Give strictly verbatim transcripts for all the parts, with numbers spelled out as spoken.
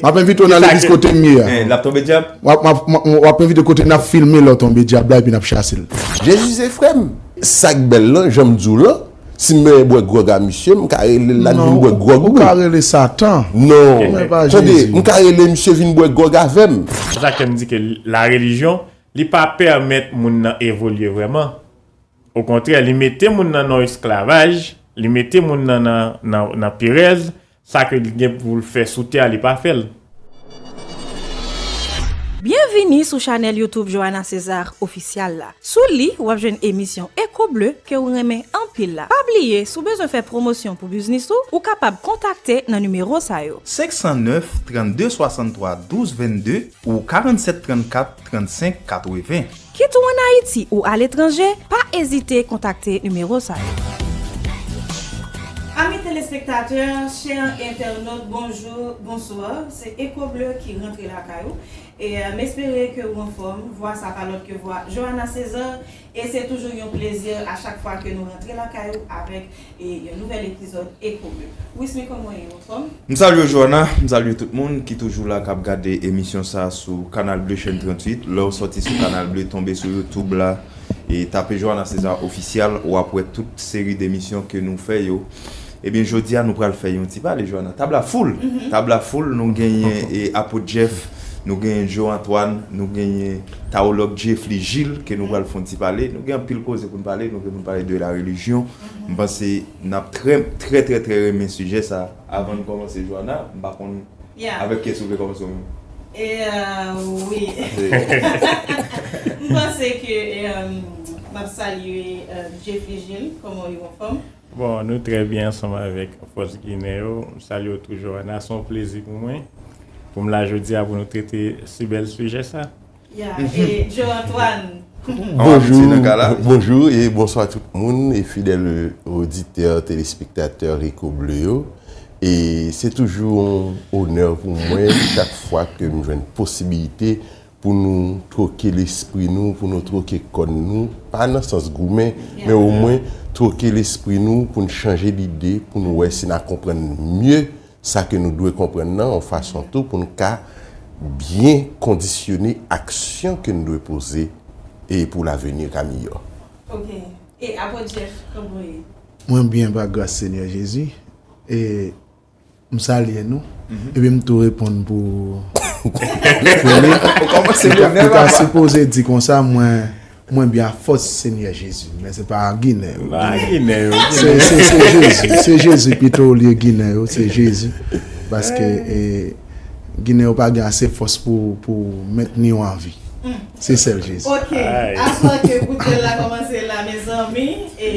M ap envite w nan legliz kote m ye a. L ap tonbe dyab. W ap, w ap, w ap envite kote n ap filme lè w tonbe dyab la epi n ap chase l. Jezi se frè m. Sa k bèl lan, jan m di w lan, si m byen bwè gwòg a misye, m ka rele l la vin bwè gwòg. Ou ka rele Satan. Non. Tande, m ka rele misye vin bwè gwòg avè m. Se sa ke m di ke la religion, li pa pèmèt moun nan evolye vrèman. Okontrè, li mete moun nan nan esklavaj, li mete moun nan nan, nan, nan perèz, sa ke li gen pou l fè sou tè a, li pa fè l. Byenvini sou chanèl YouTube Johanna César Ofisyal la. Sou li, w ap jwenn emisyon Echo Bleu ke w renmen anpil la. Pa bliye, si w bezwen fè pwomosyon pou biznis ou, ou kapab kontakte nan nimewo sa yo. Senk san nèf, trannde swasanntwa, douz vennde ou karannsèt trannkat, trannsenk katreven. Kit ou ann Ayiti ou aletranje, pa ezite kontakte nimewo sa yo. Amis téléspectateurs, chers internautes, bonjour, bonsoir. Se Echo Bleu ki rantre lakay ou. E euh, m espere ke ou anfòm. Vwa sa pa lòt ke vwa Johanna César. E se toujou yon plezi a chak fwa ke nou rantre lakay ou avèk e yon nouvèl epizòd Echo Bleu. Wismy, kòman w ye, anfòm? M salye w, Johanna, m salye tout moun ki toujou la k ap gade emisyon sa sou Canal Bleu Chaîne tranntuit. Lè w sòti sou Canal Bleu, tonbe sou YouTube la, e tape Johanna César Ofisyal, w ap wè tout seri demisyon ke nou fè yo. Ebyen, jodi a, nou pral fè yon ti pale, Johanna. Tab la full. Tab la full, nou genyen e Apot Jeff, nou genyen Joe Antoine, nou genyen Taològ Jeffly Gilles, ke nou pral fè yon ti pale. Nou gen anpil koze pou n pale, nou gen pou n pale de la religion. M panse n ap trè, trè, trè, trè renmen sijè sa. Avan n kòmanse, Johanna, m pa konn avèk kiyès ou vle kòmanse ou menm. E, euh, wi. M panse ke e, euh, m ap salye euh, Jeffly Gilles, kòman w ye, anfòm? Bon, nou trè byen ansanm avèk Fòs Ginen yo. M salye w tou, Johanna. Se yon plezi pou mwen pou m la jodi a pou nou trete si bèl sijè sa. Ya, e Joe Antoine. Bonjou, bonjou e bonswa tout moun e fidèl oditè, telespektatè Echo Bleu yo. E se toujou yon onè pou mwen chak fwa ke m jwenn posibilite pou nou twoke lespri nou, pou nou twoke kòn nou, pa nan sans goumen, men omwen twoke lespri nou pou n chanje lide, pou nou wè si n a konprann mye sa ke nou dwe konprann nan, yon fason tou pou n ka byen kondisyone aksyon ke n dwe poze e pou laveni ka miyò. Ok. E Apot Jeff, kòman w ye? Mwen byen pa gras Senyè Jezi. E m salye nou. Epi m tou reponn pou pou li. Ou ta sipoze di konsa mwen mwen byen a fòs Senyè Jezi, men se pa Ginen yo. Pa Ginen yo. Se se se Jezi, se Jezi pito olye Ginen yo, se Jezi. Paske e, Ginen yo pa gen ase fòs pou pou mentni yo an vi. Se sèl Jezi. Ok, avan ke bouton la kòmanse la, mezanmi, e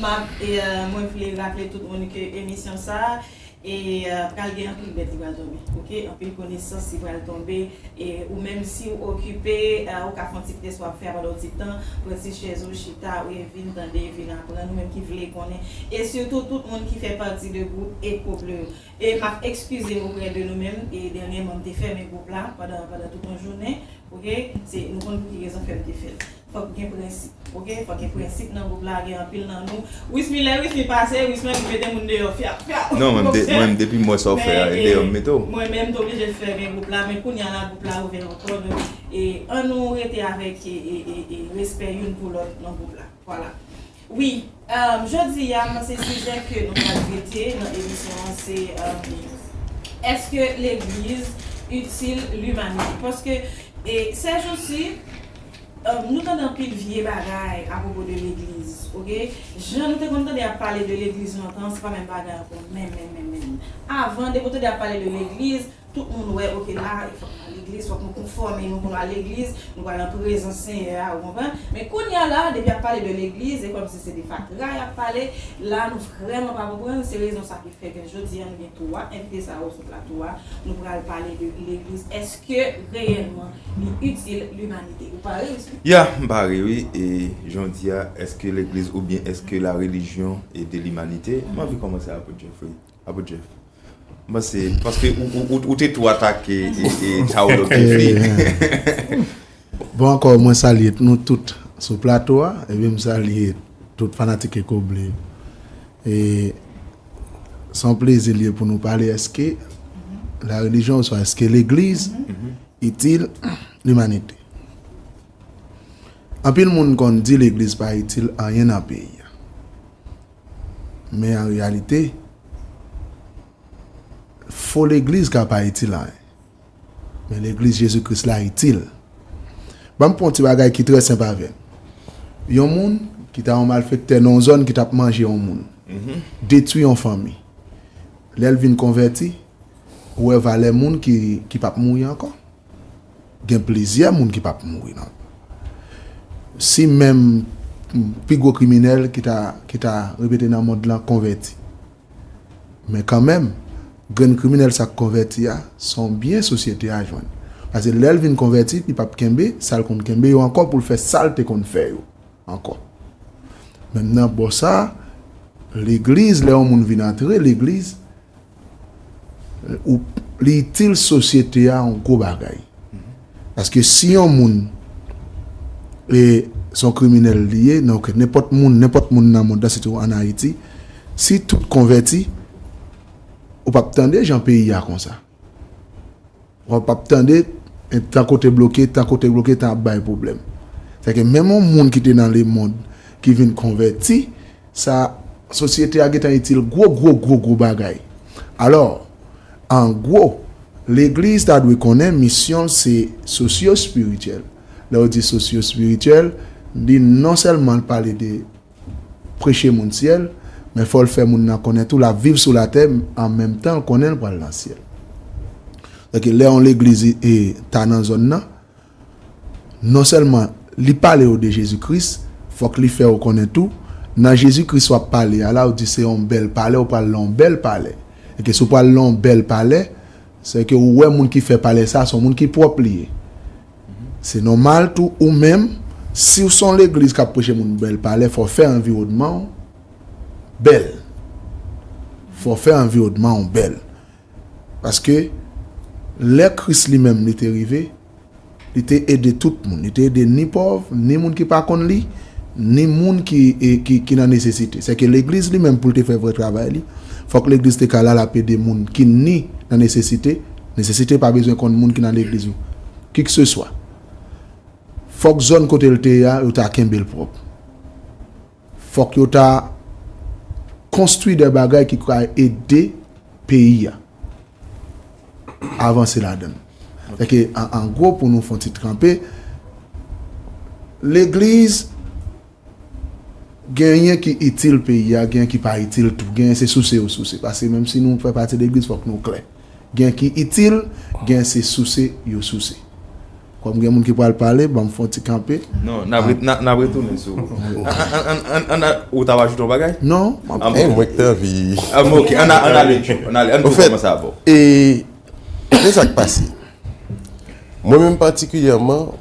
m ap e euh, mwen vle raple tout moun ke emisyon sa e euh, pral gen anpil bèt ki pral tonbe, ok, anpil konesans ki pral tonbe. E ou menm si w okipe, euh, ou ka fè yon ti kite sa w ap fè a pandan yon ti tan, pran ti chèz ou, chita, ou e vin tande, vin aprann, ou menm ki vle konnen. E sitou tout moun ki fè pati de gwoup Echo Bleu yo. E m ap eskize m oprè de nou menm, e dènyèman m te fèmen gwoup la pandan pandan tout yon jounen, ok, se nou konn pou ki rezon fè m te fè l. Fòk gen prensip, ok, fòk gen prensip nan gwoup la, gen anpil nan nou. Wismy, lè Wismy pase, Wismy annik mete moun deyò fyap fyap. Non, mwen m de- mwen m depi m wè sa w fè a, e deyò m mete w. Mwen menm m te oblije fèmen gwoup la, men kounye a la gwoup la ouvè ankò, donk e ann nou rete avèk e e e e respè youn pou lòt nan gwoup la. Vwala. Wi, euh, jodi a, mwen se sijè ke nou pral trete nan emisyon an, se euh, èske legliz itil limanite? Paske e sèjousi, euh, nou tande anpil vye bagay apwopo de legliz, ok? Jan nou te konn tande y ap pale de legliz lontan, se pa menm bagay ankò, menm, menm, menm, menm. Avan, depi w tande y ap pale de legliz, tout moun wè, ok, la, fòk nou al legliz, fòk nou konfòme nou pou nou al legliz, nou pral nan prezans Senyè a, ou konprann? Men kounye a la, depi y ap pale de legliz, e kòmsi se de fatra y ap pale, la, nou vrèman pa konprann, se rezon sa ki fè ke jodi a, nou gen twa envite sa yo sou plato a, nou pral pale de legliz. Èske reyèlman li itil limanite? Ou pare, Wismy? Ya, m pare, wi. E jan w di a, èske legliz oubyen èske la religion est de l'humanité? M anvi kòmanse avèk Jeffrey. Apot Jeff. Mwen se, paske ou, ou, ou, ou te tou atake e, e Taològ Jeffly. Bon, ankò, mwen salye nou tout sou plato a, epi m salye tout fanatik Echo Bleu yo. E se yon plezi l ye pou nou pale, èske la religion, oswa èske legliz itil limanite? Anpil moun konn di legliz pa itil anyen nan peyi a. Men an reyalite, fo legliz ka pa itil anyen. Men legliz Jezi Kris la itil. Ban m pran yon ti bagay ki trè senp avè n. Yon moun ki ta yon malfektè nan yon zòn ki t ap manje yon moun, detwi yon fanmi. Lè l vin konvèti, ou wè valè moun ki, ki p ap mouri ankò. Gen plizyè moun ki p ap mouri non. Si menm pi gwo kriminèl ki ta, ki ta repete nan mond lan konvèti. Men kanmenm, grenn kriminèl sa k konvèti a, se yon byen sosyete a jwenn. Paske lè l vin konvèti, li p ap kenbe, sa l konn kenbe yo ankò pou l fè sa l te konn fè yo ankò. Menm nan bò sa, legliz, lè yon moun vin antre legliz, ou, li itil sosyete a yon gwo bagay. Paske si yon moun e se yon kriminèl li ye, nan, ok, nenpòt moun, nenpòt moun nan mond lan, sitou ann Ayiti, si tout konvèti, ou p ap tande jan peyi a konsa. Ou p ap tande, e, tan kote bloke, tan kote bloke, tan ap bay pwoblèm. Sèke menm yon moun ki te nan lemonn, ki vin konvèti, sa, sosyete a gentan itil gwo, gwo, gwo, gwo bagay. Alò, an gwo, legliz ta dwe konnen misyon l se sosyo-espirityèl. Lè yo di sosyo-espirityèl, li non sèlman l pale de preche moun syèl, men fò l fè moun nan konnen tou l ap viv sou latè, an menm tan l konnen l pral nan syèl. Donk, lè yon legliz e, ta nan zòn nan, non sèlman li pale w de Jezi Kris, fòk li fè w konnen tou, nan Jezi Kris w ap pale a la, ou di se yon bèl palè, ou pral nan yon bèl palè. E ke si w pral nan yon bèl palè, se ke ou wè moun ki fè palè sa, se yon moun ki pwòp li ye. Se nòmal tou, ou menm, si w se yon legliz k ap preche moun bèl palè, fò w fè anviwònman w bèl. Fò w fè anviwònman w bèl. Paske lè Kris li menm li te rive, li te ede tout moun. Li te ede ni pòv, ni moun ki pa konn li, ni moun ki, e, ki, ki nan nesesite. Sèke legliz li menm pou l te fè vrè travay li, fòk legliz te ka la l ap ede moun ki ni nan nesesite. Nesesite pa bezwen konn moun ki nan legliz ou. Kikseswa. Fòk zòn kote l te ye a, yo ta kenbe l pwòp. Fòk yo ta konstwi de bagay ki ka ede peyi a avanse ladan l. Fè ke, an, an gwo, pou nou fè yon ti kanpe, legliz, genyen ki itil peyi a, genyen ki pa itil tou, genyen se souse yo souse. Paske menm si nou fè pati legliz, fòk nou klè. Gen ki itil, gen se souse yo souse. Kòm gen moun ki pral pale, ban m fè yon ti kanpe. Non, n ap re-, n ap, n ap retounen sou. An, an, an, an, an, an, ou ta ajoute yon bagay? Non, m ap Ah, Eh, bon. mwen ki te anvi. Ah, bon, ok, an, an ale, Joe, an ale, an nou Anfèt, kòmanse avè w. E, men sa k pase. Mwen menm patikilyèman,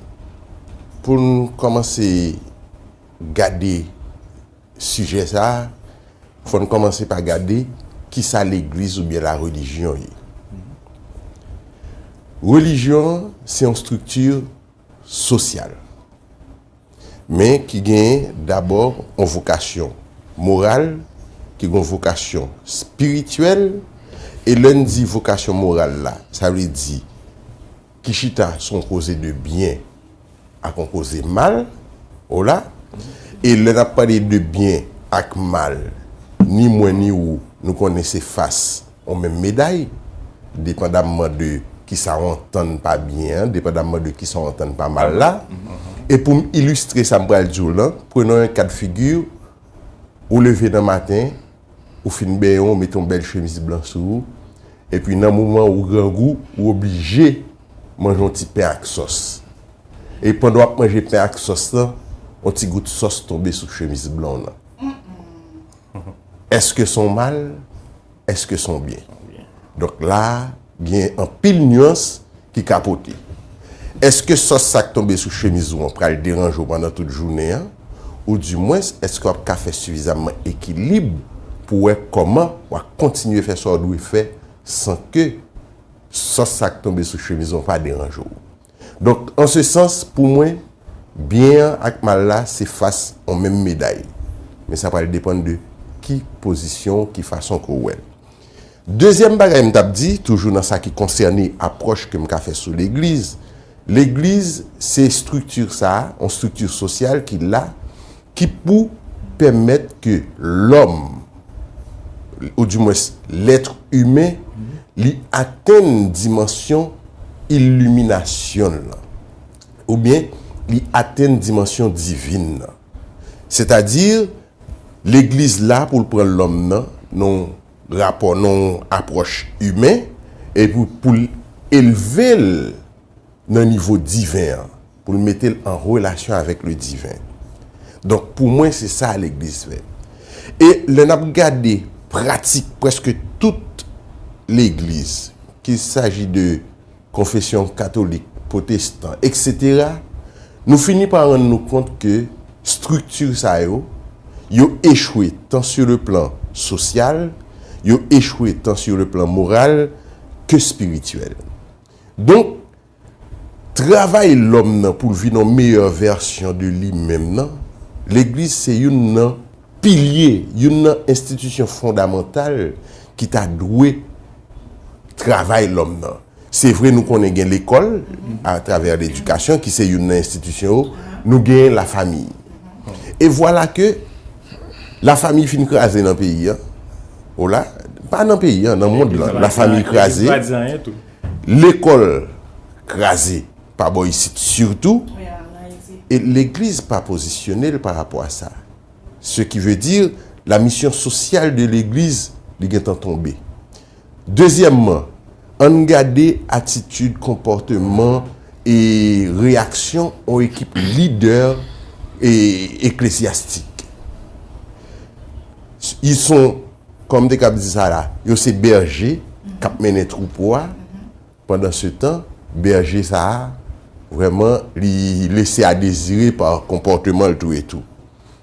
pou n kòmanse gade sijè sa a, fò n kòmanse pa gade kisa legliz oubyen larelijyon ye. Relijyon an, se yon estrikti sosyal, men ki genyen dabò yon vokasyon moral, ki gen yon vokasyon espirityèl, e lè n di vokasyon moral la, sa vle di ki chita sou yon koze de byen ak yon koze mal, ola. E lè n ap pale de byen ak mal, ni mwen ni ou, nou konnen se fas yon menm meday, depandamman de kisa w antann pa byen an, depandamman de kisa w antann pa mal la. E pou m ilistre sa m pral di w lan, prenons un cas de figure, ou leve nan maten, ou fin benyen w, ou mete yon bèl chemiz blan sou ou, epi nan moman ou grangou, ou oblije manje yon ti pen ak sòs. E pandan w ap manje pen ak sòs lan, yon ti gout sòs tonbe sou chemiz blan w lan. Èske se yon mal? Èske se yon byen? Donk la a, gen anpil nyans ki ka pote. Èske sòs sa k tonbe sou chemiz ou an pral deranje w pandan tout jounen an? Oudimwens, èske w ap ka fè sifizamman ekilib pou w wè kòman w ap kontinye fè sa w dwe fè san ke sòs sa k tonbe sou chemiz ou an pa deranje w? Donk, an se sans, pou mwen, byen an ak mal la, se fas yon menm meday. Men sa pral depann de ki pozisyon w, ki fason ke w wè l. Dezyèm bagay m t ap di, toujou nan sa ki konsène apwòch ke m ka fè sou legliz, legliz se estrikti sa a, yon estrikti sosyal ki la, ki pou pèmèt ke lòm, oudimwens lèt imen, li atenn dimansyon iliminasyon l lan, oubyen li atenn dimansyon divin nan. Sètadi, legliz la pou l pran lòm nan nan yon rapò, nan yon apwòch imen, epi pou l elve l nan nivo diven an, pou l mete l an relasyon avèk le diven. Donk, pou mwen, se sa legliz fè. E lè n ap gade pratik prèske tout legliz, qu'il s'agit de konfesyon katolik, pwotestan, etsetera, nou fini pa rann nou kont ke estrikti sa yo, yo echwe tan sur le plan sosyal, yo echwe tan sur le plan moral ke espirityèl. Donk, travay lòm nan pou l vin yon meyè vèsyon de li menm nan, legliz se youn nan pilye, youn nan enstitisyon fondamantal ki ta dwe travay lòm nan. Se vre, nou konnen gen lekòl, atravè ledikasyon, ki se youn nan enstitisyon yo, nou genyen lafanmi. E vwala ke lafanmi fin kraze nan peyi a. O la, pa nan peyi a, nan mond lan, lafanmi kraze, lekòl kraze, pa bò isit sitou, e legliz pa pozisyone l pa rapò a sa. Ce qui veut dire, la mission sociale de legliz, li gentan tonbe. Dezyèmman, ann gade atitid, konpòteman e reyaksyon yon ekip lidè e eklezyastik. Ils sont, kòm m te kab di sa la, yo se bèje k ap mennen twoupo a. Pandansetan, bèje sa a, vrèman, li lese a dezire pa konpòteman l tou e tou.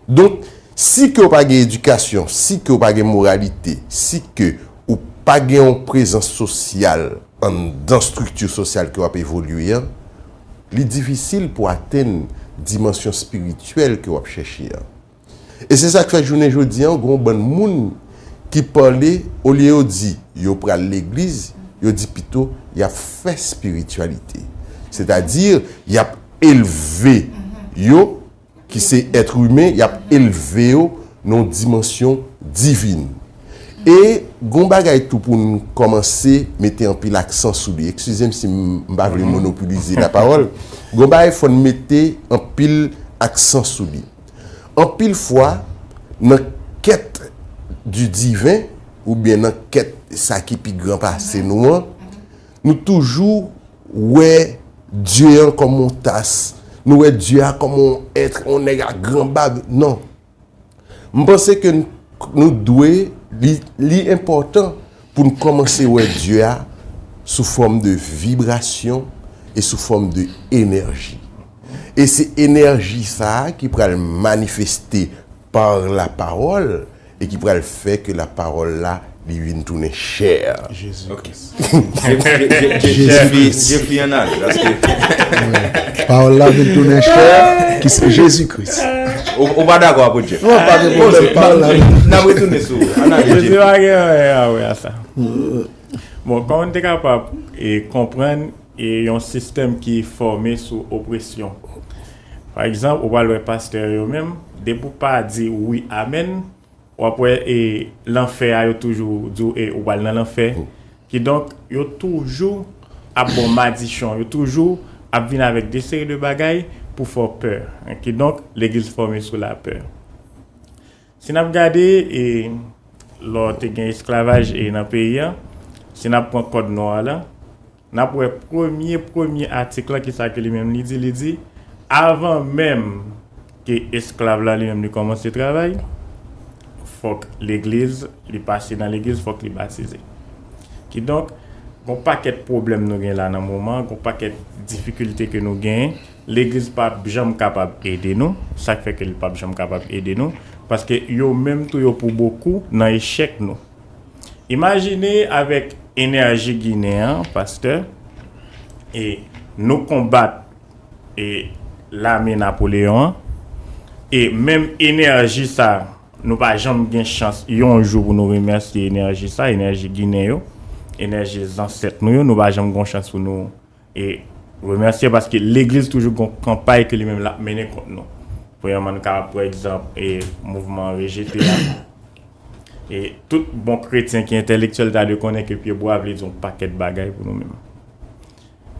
Donk, si ke w pa gen edikasyon, si ke w pa gen moralite, si ke ou pa gen yon prezans sosyal anndan estrikti sosyal ke w ap evolye an, li difisil pou atenn dimansyon espirityèl ke w ap chèche an. E se sa k fè jounen jodi an, gen yon bann moun ki pale, olye yo di yo pral legliz, yo di pito y ap fè espirityalite. Sètadi, y ap elve yo, ki se èt imen, y ap elve yo nan yon dimansyon divin. E gen yon bagay tou pou n kòmanse mete anpil aksan sou li. Eskize m si m m pa vle monopolize lapawòl. Gen yon bagay fò n mete anpil aksan sou li. Anpil fwa, nan kèt di diven, oubyen nan kèt sa ki pi gran pase nou an, nou toujou wè Dye an kòm yon tas, nou wè Dye a kòm yon èt, yon nèg a gran bab. Non. M panse ke n-, nou dwe, li, li enpòtan pou n kòmanse wè Dye a sou fòm de vibrasyon e sou fòm de enèji. E se enèji sa a ki pral manifeste par la parole e ki pral fè ke lapawòl la, li vin tounen chè. Jezi Kris. Jezi Kris. Jeffrey ann ale, paske pawòl la vin tounen chè, ki se Jezi Kris. Ou, ou pa dakò, Apot Jeff? Non, pa gen pwoblèm, pawòl la vin tounen chè. N ap retounen sou analiz Jeff. Jezi pa gen anyen a wè a sa. Bon, kòman n te kapab e konprann e yon sistèm ki fòme sou opresyon? Pa egzanp, ou pral wè pastè yo menm, depi w pa di wi, amèn, w ap wè e lanfè a, yo toujou di w e ou pral nan lanfè. Kidonk, yo toujou ap ba w madichon, yo toujou ap vin avèk de seri de bagay pou fè w pè. Kidonk, legliz fòme sou lapè. Si n ap gade, e, lè w te gen esklavaj, e, nan peyi a, si n ap pran kòd nwa a la, n ap wè premye, premye atik la, kisa ke li menm li di? Li di, avan menm ke esklav la li menm li kòmanse travay, fòk legliz, li pase nan legliz, fòk li batize. Kidonk, gon pakèt pwoblèm nou gen la nan moman, gon pakèt difikilte ke nou genyen, legliz p ap janm kapab ede nou. Sa k fè ke li p ap janm kapab ede nou? Paske yo menm tou yo pou bokou nan echèk nou. Imajine avèk enèji ginen an, pastè, e nou konbat e lame Napoleyon an, e menm enèji sa Nou pa janm gen chans yon jou pou nou remèsye enèji sa, enèji Ginen yo, enèji zansèt nou yo, nou pa janm gen chans pou nou e remèsye paske legliz toujou gen kanpay ke li menm l ap mennen kont nou. Premyèman, nou kapab pran egzanp e mouvman rejete a. E tout bon kretyen ki entèlektyèl ta dwe konnen ke pye bwa vle di yon pakèt bagay pou nou menm.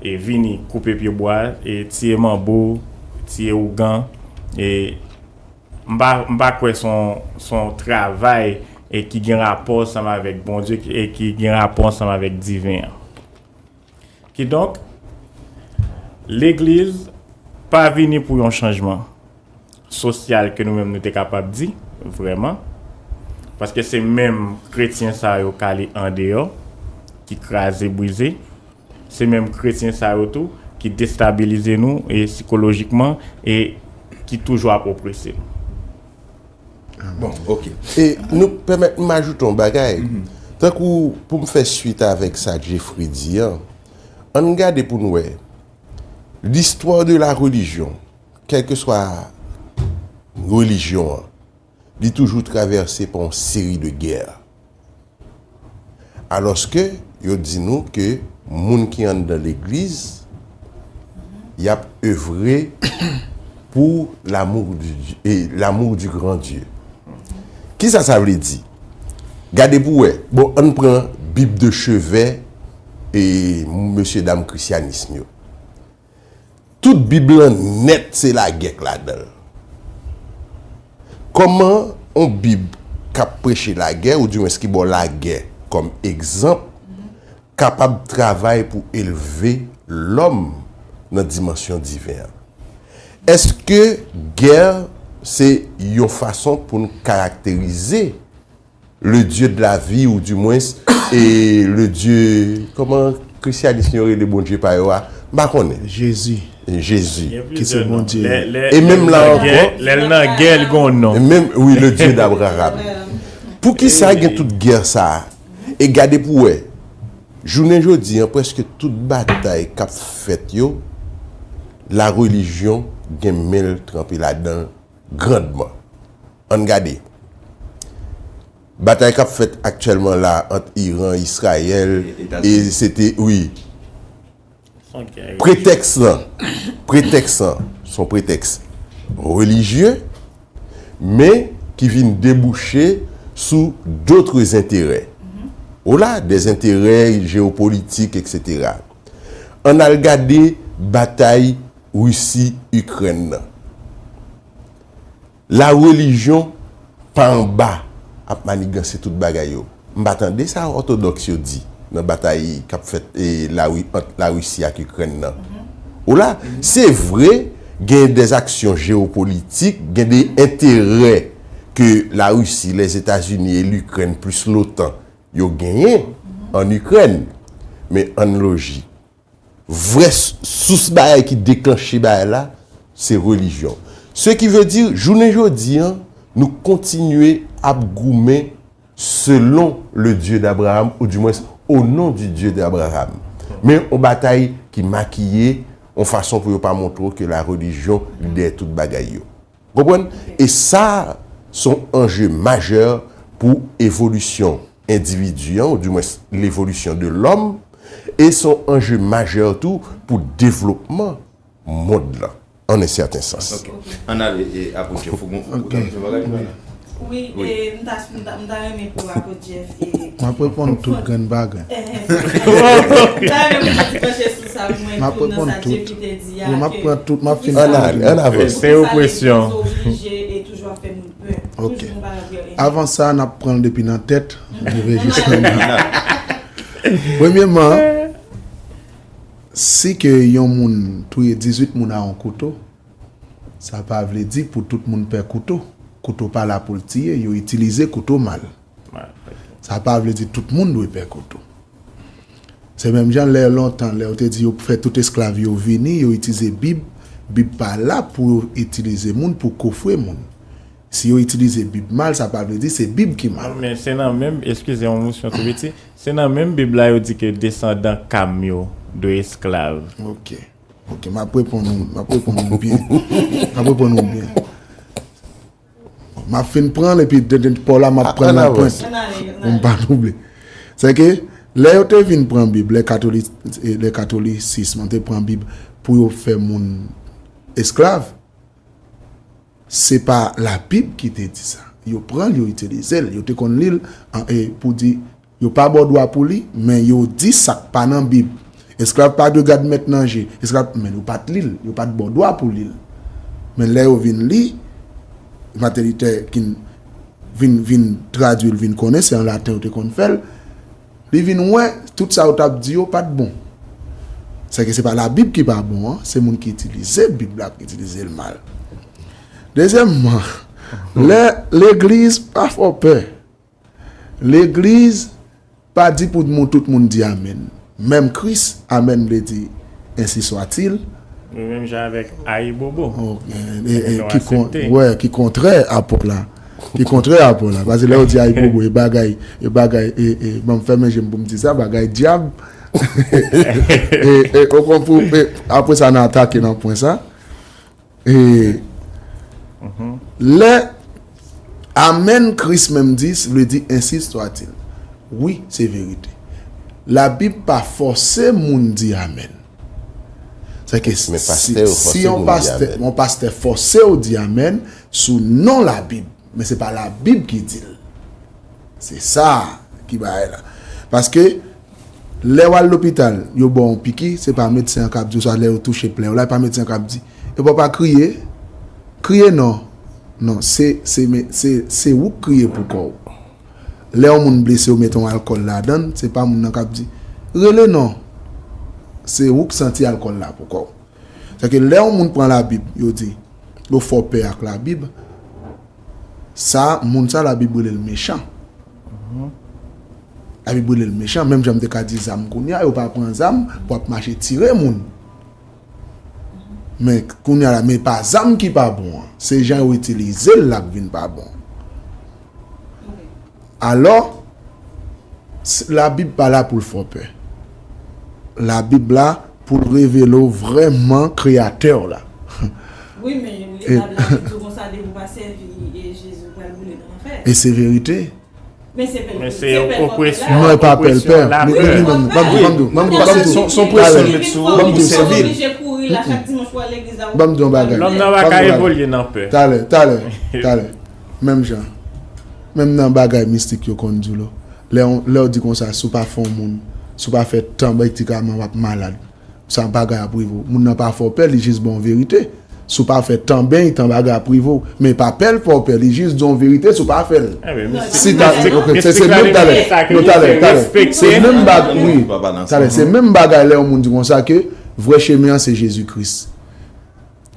E vini koupe pye bwa, e tiye manbo, tiye ougan, e m pa, m pa kwè se yon, se yon travay e ki gen rapò ansanm avèk Bondye e ki gen rapò ansanm avèk diven an. Kidonk, legliz pa vini pou yon chanjman sosyal ke nou menm nou te kapab di, vrèman. Paske se menm kretyen sa yo k ale andeyò, ki kraze brize. Se menm kretyen sa yo tou ki destabilize nou e sikolojikman e ki toujou ap oprese nou. Bon, ok. E nou pèmèt m ajoute yon bagay. Tankou pou m fè swit avèk sa Jeffrey di an, ann gade pou n wè. L'histoire de la religion, kèlkeswa relijyon an, li toujou travèse pa yon seri de gè. Alòske yo di nou ke moun ki anndan legliz, y ap evre pou l'amour du, e l'amour du grand Dieu. Kisa sa vle di? Gade pou wè. Bon, ann pran Bib de chevè e mesye dam krisyanism yo. Tout Bib lan nèt se lagè k ladan l. Kòman yon Bib k ap preche lagè, oudimwens ki ba w lagè kòm egzanp, kapab travay pou elve lòm nan dimansyon diven an? Èske gè se yon fason pou n karakterize le Dieu de la vie, ou du moins, e le Dieu, kòman krisyanis yo rele Bondye pa yo a? M pa konnen. Jezi. Jezi. Ki se Bondye. E menm la ankò. Lè l nan gè, l gen yon non. E menm, wi, le Dieu d'Abraham. Poukisa gen tout gè sa a? E gade pou wè. Jounen jodi an, prèske tout batay k ap fèt yo, la relijyon gen men l tranpe ladan l grandman. Ann gade. Batay k ap fèt aktyèlman la ant Iran, Izrayèl, e se te, wi. Pretèks lan, pretèks lan, se yon pretèks relijye, men ki vin debouche sou d'autres intérêts. Ou la, des intérêts géopolitiques, et cetera. Ann al gade batay Risi, Ikrèn nan. La relijyon pa anba ap maniganse tout bagay yo. M pa tande sa òtodòks yo di nan batay k ap fèt e Lari, ant Larisi ak Ikrèn nan. Ou la, se vre, gen de aksyon jewopolitik, gen de enterè ke Larisi, Lèzetazini e Likrèn plis l'OTAN yo genyen an Ikrèn. Men ann lojik. Vrè sous bagay ki deklanche bagay la, se relijyon. Ce qui veut dire, jounen jodi an, nou kontinye ap goumen selon le Dieu d'Abraham, ou du moins au nom du Dieu d'Abraham. Men yon batay ki makiye, yon fason pou yo pa montre w ke la relijyon li dèyè tout bagay yo. Konprann? E sa, se yon anje majè pou evolisyon endividi an, ou du moins l'évolution de l'homme, e se yon anje majè tou pou devlopman mond lan, en un certain sens. Ann ale e apre Jeff, ou gon ou gen yon bagay pou di? Wi, e m ta, m ta, m ta renmen pou apre Jeff e. M ap reponn tout grenn bagay. M ta renmen pou nou panche sou sa pou mwen tou nan sa Jeff te di a. Wi, m ap pran tout, m ap fin pran tout. Ann ale, ann avanse. Se yon presyon. Oblije e toujou ap fè moun pè. Ok. Toujou nou pa nan pè. Avan sa, n ap pran l depi nan tèt, rive jis nan bout. Premyeman, si ke yon moun touye dizuit moun a yon kouto, sa pa vle di pou tout moun pè kouto. Kouto pa la pou l tiye, yo itilize kouto mal. Sa pa vle di tout moun dwe pè kouto. Se menm jan lè lontan, lè yo te di yo fè tout esklav yo vini, yo itilize Bib, Bib pa la pou yo itilize moun pou kofre moun. Si yo itilize Bib mal, sa pa vle di se Bib ki mal. Men se nan menm, eskize yon mousyon tou piti, se nan menm Bib la yo di ke desandan Kam yo dwe esklav. Ok. Ok, m ap reponn ou, m ap reponn ou byen. M ap reponn ou byen. M ap fin pran l, epi dènye pa w la, m ap pran l nan pwent. Pou m pa twouble. Se ke, lè yo te vin pran Bib, lè katoli, lè katolisism te pran Bib pou yo fè moun esklav, se pa Labib ki te di sa. Yo pran l, yo itilize l. Yo te konn li l, an, e, pou di, yo pa ba w dwa pou li, men yo di sa k pa nan Bib. Esklav pa dwe gad mèt nan je. Esklav, men yo pa t li l, yo pa t ba w dwa pou li l. Men lè yo vin li, Martin Luther King vin, vin tradui l, vin konnen, se an laten yo te konn fè l. Li vin wè, tout sa yo t ap di yo pa t bon. Se ke se pa Labib ki pa bon an, se moun ki itilize Bib la ki itilize l mal. Dezyèmman, lè legliz pa fè w pè. Legliz pa di pou moun, tout moun di amèn. Menm Kris, amèn vle di ensi swatil. Li menm jan avèk ayibobo. Oh, e, e, e, ki kon, wè, ki kontrè a Pòl la. Ki kontrè a Pòl la. Paske lè yo di ayibobo, e bagay, e bagay, e, e, ban m fèmen je m pou m di sa, bagay dyab. E, e, ou konprann, e, apre sa, n atake nan pwen sa. E lè amèn Kris menm di, vle di ensi swatil. Wi, se verite. Labib pa fòse moun di amèn. Se ke si, si yon pastè, yon pastè fòse w di amèn sou non Labib, men se pa Labib ki di l. Se sa ki bagay la. Paske lè w al lopital, yo ba w yon piki, se pa medsen an k ap di w sa, lè yo touche plè w la, e pa medsen an k ap di, epa w pa kriye, kriye non. Non, se, se, se, se ou k kriye pou kò w. Lè yon moun blese, yo mete yon alkòl ladan l, se pa moun nan k ap di, rele non. Se ou k santi alkòl la pou kò w. Sèke lè yon moun pran Labib, yo di, yo fè w pè ak Labib, sa, moun sa, Labib rele l mechan. Labib rele l mechan. Menm jan m te ka di zam kounye a, yo pa pran zam pou ap mache tire moun. Men kounye a la, men pa zam ki pa bon an. Se jan yo itilize l la k vin pa bon. Alò, Labib pa la pou l fè w pè. Labib la pou l revele w vrèman Kreyatè w la. Wi, men Labib la di w konsa, depi w pa sèvi Jezi, ou pral boule nan lanfè. E se verite. Men se opresyon. Non, e pa pè l pè. Ban m di, ban m di, ban m di, ban m di, se yon presyon l met sou ou pou sèvi l. Ban m di yon bagay. Lòm nan pa ka evolye nan pè. Talè, talè, talè. Menm jan. Menm nan bagay mistik yo konn di w la. Lè w, lè w di konsa, si w pa fè yon moun, si w pa fè tan medikaman, w ap malad. Sa bagay ap rive w. Moun nan pa fè w pè, li jis ba w verite. Si w pa fè tan beny, tan bagay ap rive w. Men pa pè l fè w pè, li jis di w verite, si w pa fè l. Si ta, ok, se, se menm talè. Non, talè, talè. Se menm bagay, wi. Talè, se menm bagay lè yon moun di konsa ke vrè chemen an se Jezi Kris.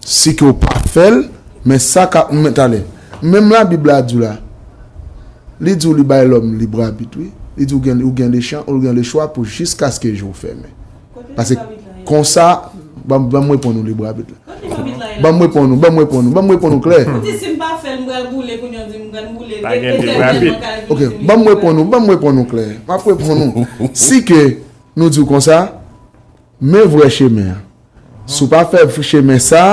Si ke w pa fè l, men sa ka, men talè. Menm Labib la di w la, li di w li bay lòm lib abit, wi. Li di w gen, ou gen lechan, ou gen lechwa pou jiskaske je w fèmen. Paske konsa, ban, ban m reponn ou lib abit la. Ban m reponn ou, ban m reponn ou, ban m reponn ou klè. Ou di si m pa fè l, m pral boule, kounye a w di m pral boule. Pa gen lib abit. Ok, ban m reponn ou, ban m reponn ou klè. M ap reponn ou. Si ke nou di w konsa, men vrè chemen an. Si w pa fè chemen sa,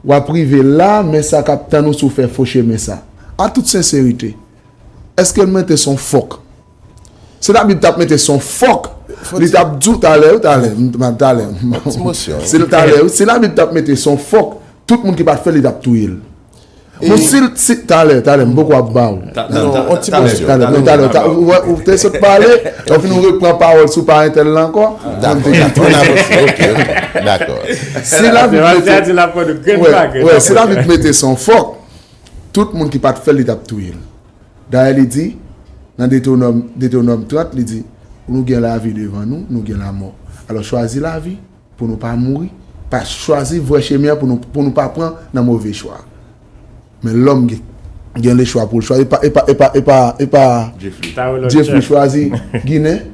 w ap rive la, men sa k ap tann ou si w fè fo chemen sa. An tout senserite, èske l mete s on fòk? Si Labib t ap mete s on fòk, li t ap di w talè, wi, talè, m, m, talè. Si l talè, wi, si Labib t ap mete s on fòk, tout moun ki pa t fè l, li t ap touye l. Bon, si, si, talè, talè, m poko ap ba w. Non, on ti pòsyon. Talè, non, talè, ou, ou te sot pale, epi nou repran pawòl sou pa entèl la ankò. Dakò, dakò, n avanse, ok, ok. Dakò. Si Labib mete, wè, wè, si Labib mete s on fòk, tout moun ki pa t fè l, li t ap touye l. Dayè, li di, nan Detewonòm, Detewonòm trant, li di, nou gen lavi devan nou, nou gen lamò. Alò, chwazi lavi pou nou pa mouri, pa chwazi vrè chemen an pou nou, pou nou pa pran nan move chwa. Men lòm gen, gen lechwa pou l chwazi, e pa, e pa, e pa, e pa, e pa Jeffrey chwazi Ginen,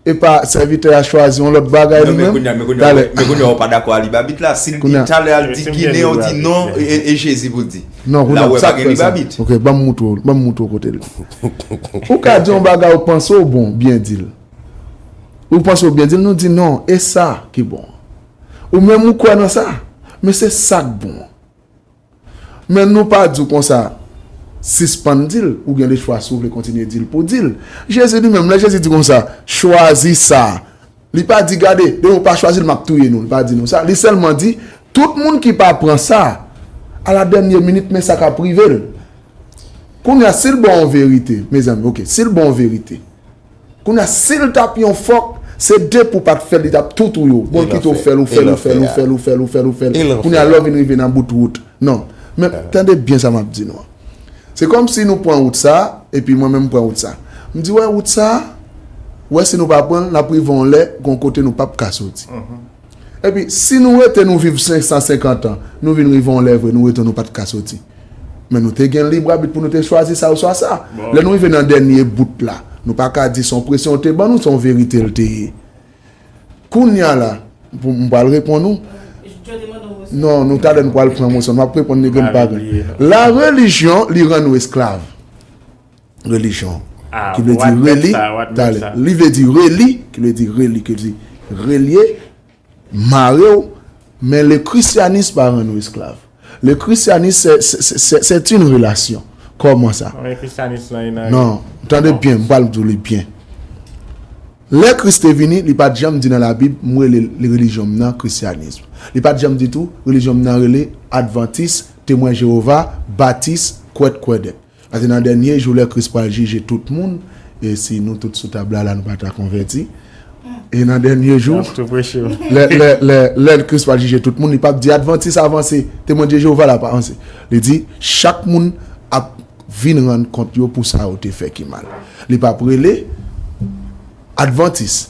e pa sèvitè a chwazi yon lòt bagay li menm. Talè. Men kounye a ou pa dakò a lib abit la. Si l di talè a l di Ginen, ou di non, e, e Jezi pou l di. Non, kounye a, la ou wè pa gen lib abit. Ok, ban m moutre w, ban m moutre w kote l. Ou ka di yon bagay ou panse w bon, byen di l. Ou panse w byen di l, nou di non, e sa ki bon. Ou menm ou kwè nan sa, men se sa k bon. Men nou pa di w konsa, sispann di l, ou gen lechwa si w vle kontinye di l pou di l. Jezi li menm, lè Jezi di konsa, chwazi sa. Li pa di, gade, depi w pa chwazi l, m ap touye nou. Li pa di nou sa. Li sèlman di, tout moun ki pa pran sa, a la dènye minit, men sa k ap rive l. Kounye a, si l ba w yon verite, mezanmi, oke, si l ba w yon verite, kounye a, si l t ap yon fòk, se depi w pa t fè l, li t ap tou touye w. Bon, kite w fè l, ou fè l, ou fè l, ou fè l, ou fè l, ou fè l, ou fè l. Kounye a, lè w vin rive nan bout wout. Non. Men, tande byen sa m ap di nou an. Se kòmsi nou pran wout sa, epi mwen menm m pran wout sa. M di, wè, wout sa, wè, si nou pa pran l, n ap rive yon lè, gon kote nou p ap ka soti. Epi, si nou rete, nou viv senk san senkant an, nou vin rive yon lè vre, nou rete, nou pa t ka soti. Men nou te gen lib abit pou nou te chwazi sa oswa sa. Lè nou rive nan dènye bout la, nou pa ka di se yon presyon l te ban nou, se yon verite l te ye. Kounye a la, pou m pral reponn ou. Non, nou talè nou pral pran moso, m ap reponn ni grenn pa grenn. La relijyon, li rann nou esklav. Relijyon. Ki vle di reli, talè. Li vle di reli, ki vle di reli, ki vle di relye, mare w, men le christianisme pa rann ou esklav. Le christianisme, c'est, c'est, c'est, c'est une relation. Kòman sa? Non, men Christianism lan e nan. Non, tande byen, m pral di w li byen. Lè Kris te vini, li pa t janm di nan Labib, m rele relijyon m nan Christianisme. Li pa t janm di tou, relijyon m nan rele Advantis, Temwen Jewova, Batis, Kwèt Kwèdèt. Paske nan dènye jou, lè Kris pral jije tout moun, e si nou tout sou tab la, la nou pa ta konvèti, e nan dènye jou, lè, lè, lè, lè Kris pral jije tout moun, li p ap di Advantis avanse, Temwen de Jewova la pa avanse. Li di, chak moun ap vin rann kont yo pou sa yo te fè ki mal. Li p ap rele Advantis.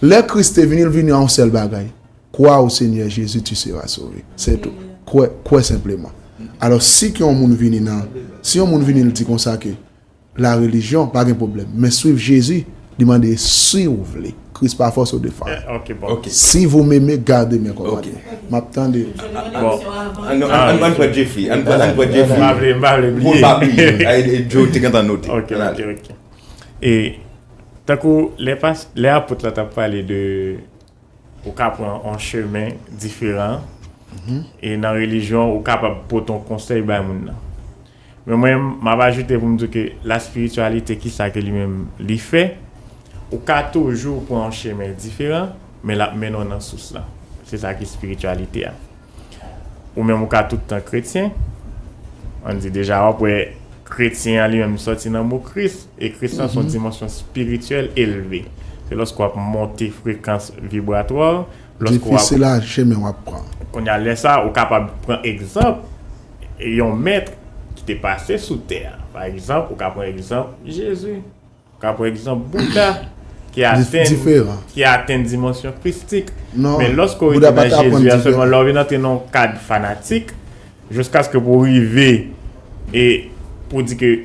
Lè Kris te vini, l vini a yon sèl bagay. Crois au Seigneur Jésus, tu seras sauvé. C'est tout. Kwè, kwè senpleman. Alò, si ke yon moun vini nan, si yon moun vini, l di konsa ke la religion, pa gen pwoblèm. Men swiv Jezi, li mande si w vle. Kris pa fòse w de fwa. Si vous m'aimez, gardez mes commandements. M ap tande. Bon, ann pran Jeffrey, ann pran Jeffrey. Pou l pa bliye. Joe te gentan note. E tankou lè apot la t ap pale de ou ka pran yon chemen diferan. E nan relijyon, ou kapab pote yon konsèy bay moun nan. Men mwen, m ap ajoute pou m di ke laspirityalite, kisa ke li menm li fè, ou ka toujou pran yon chemen diferan, men l ap mennen w nan sous la. Se sa ki espirityalite a. Ou menm ou ka tout tan kretyen. Ann di deja w ap wè kretyen an li menm sòti nan mo Kris. E Kris lan se yon dimansyon espirityèl elve. Se lòske w ap monte frekans vibratwa w. Lòske w ap. Difisil a chemen w ap pran. Kounye a lè sa a, ou kapab pran egzanp yon mèt ki te pase sou tè a. Pa egzanp, ou ka pran egzanp Jezi. Ka pran egzanp Bouda ki atenn, ki atenn dimansyon kristik. Men lòske w rete nan Jezi a sèlman, lè w vin antre nan yon kad fanatik, jiskaske pou w rive e pou w di ke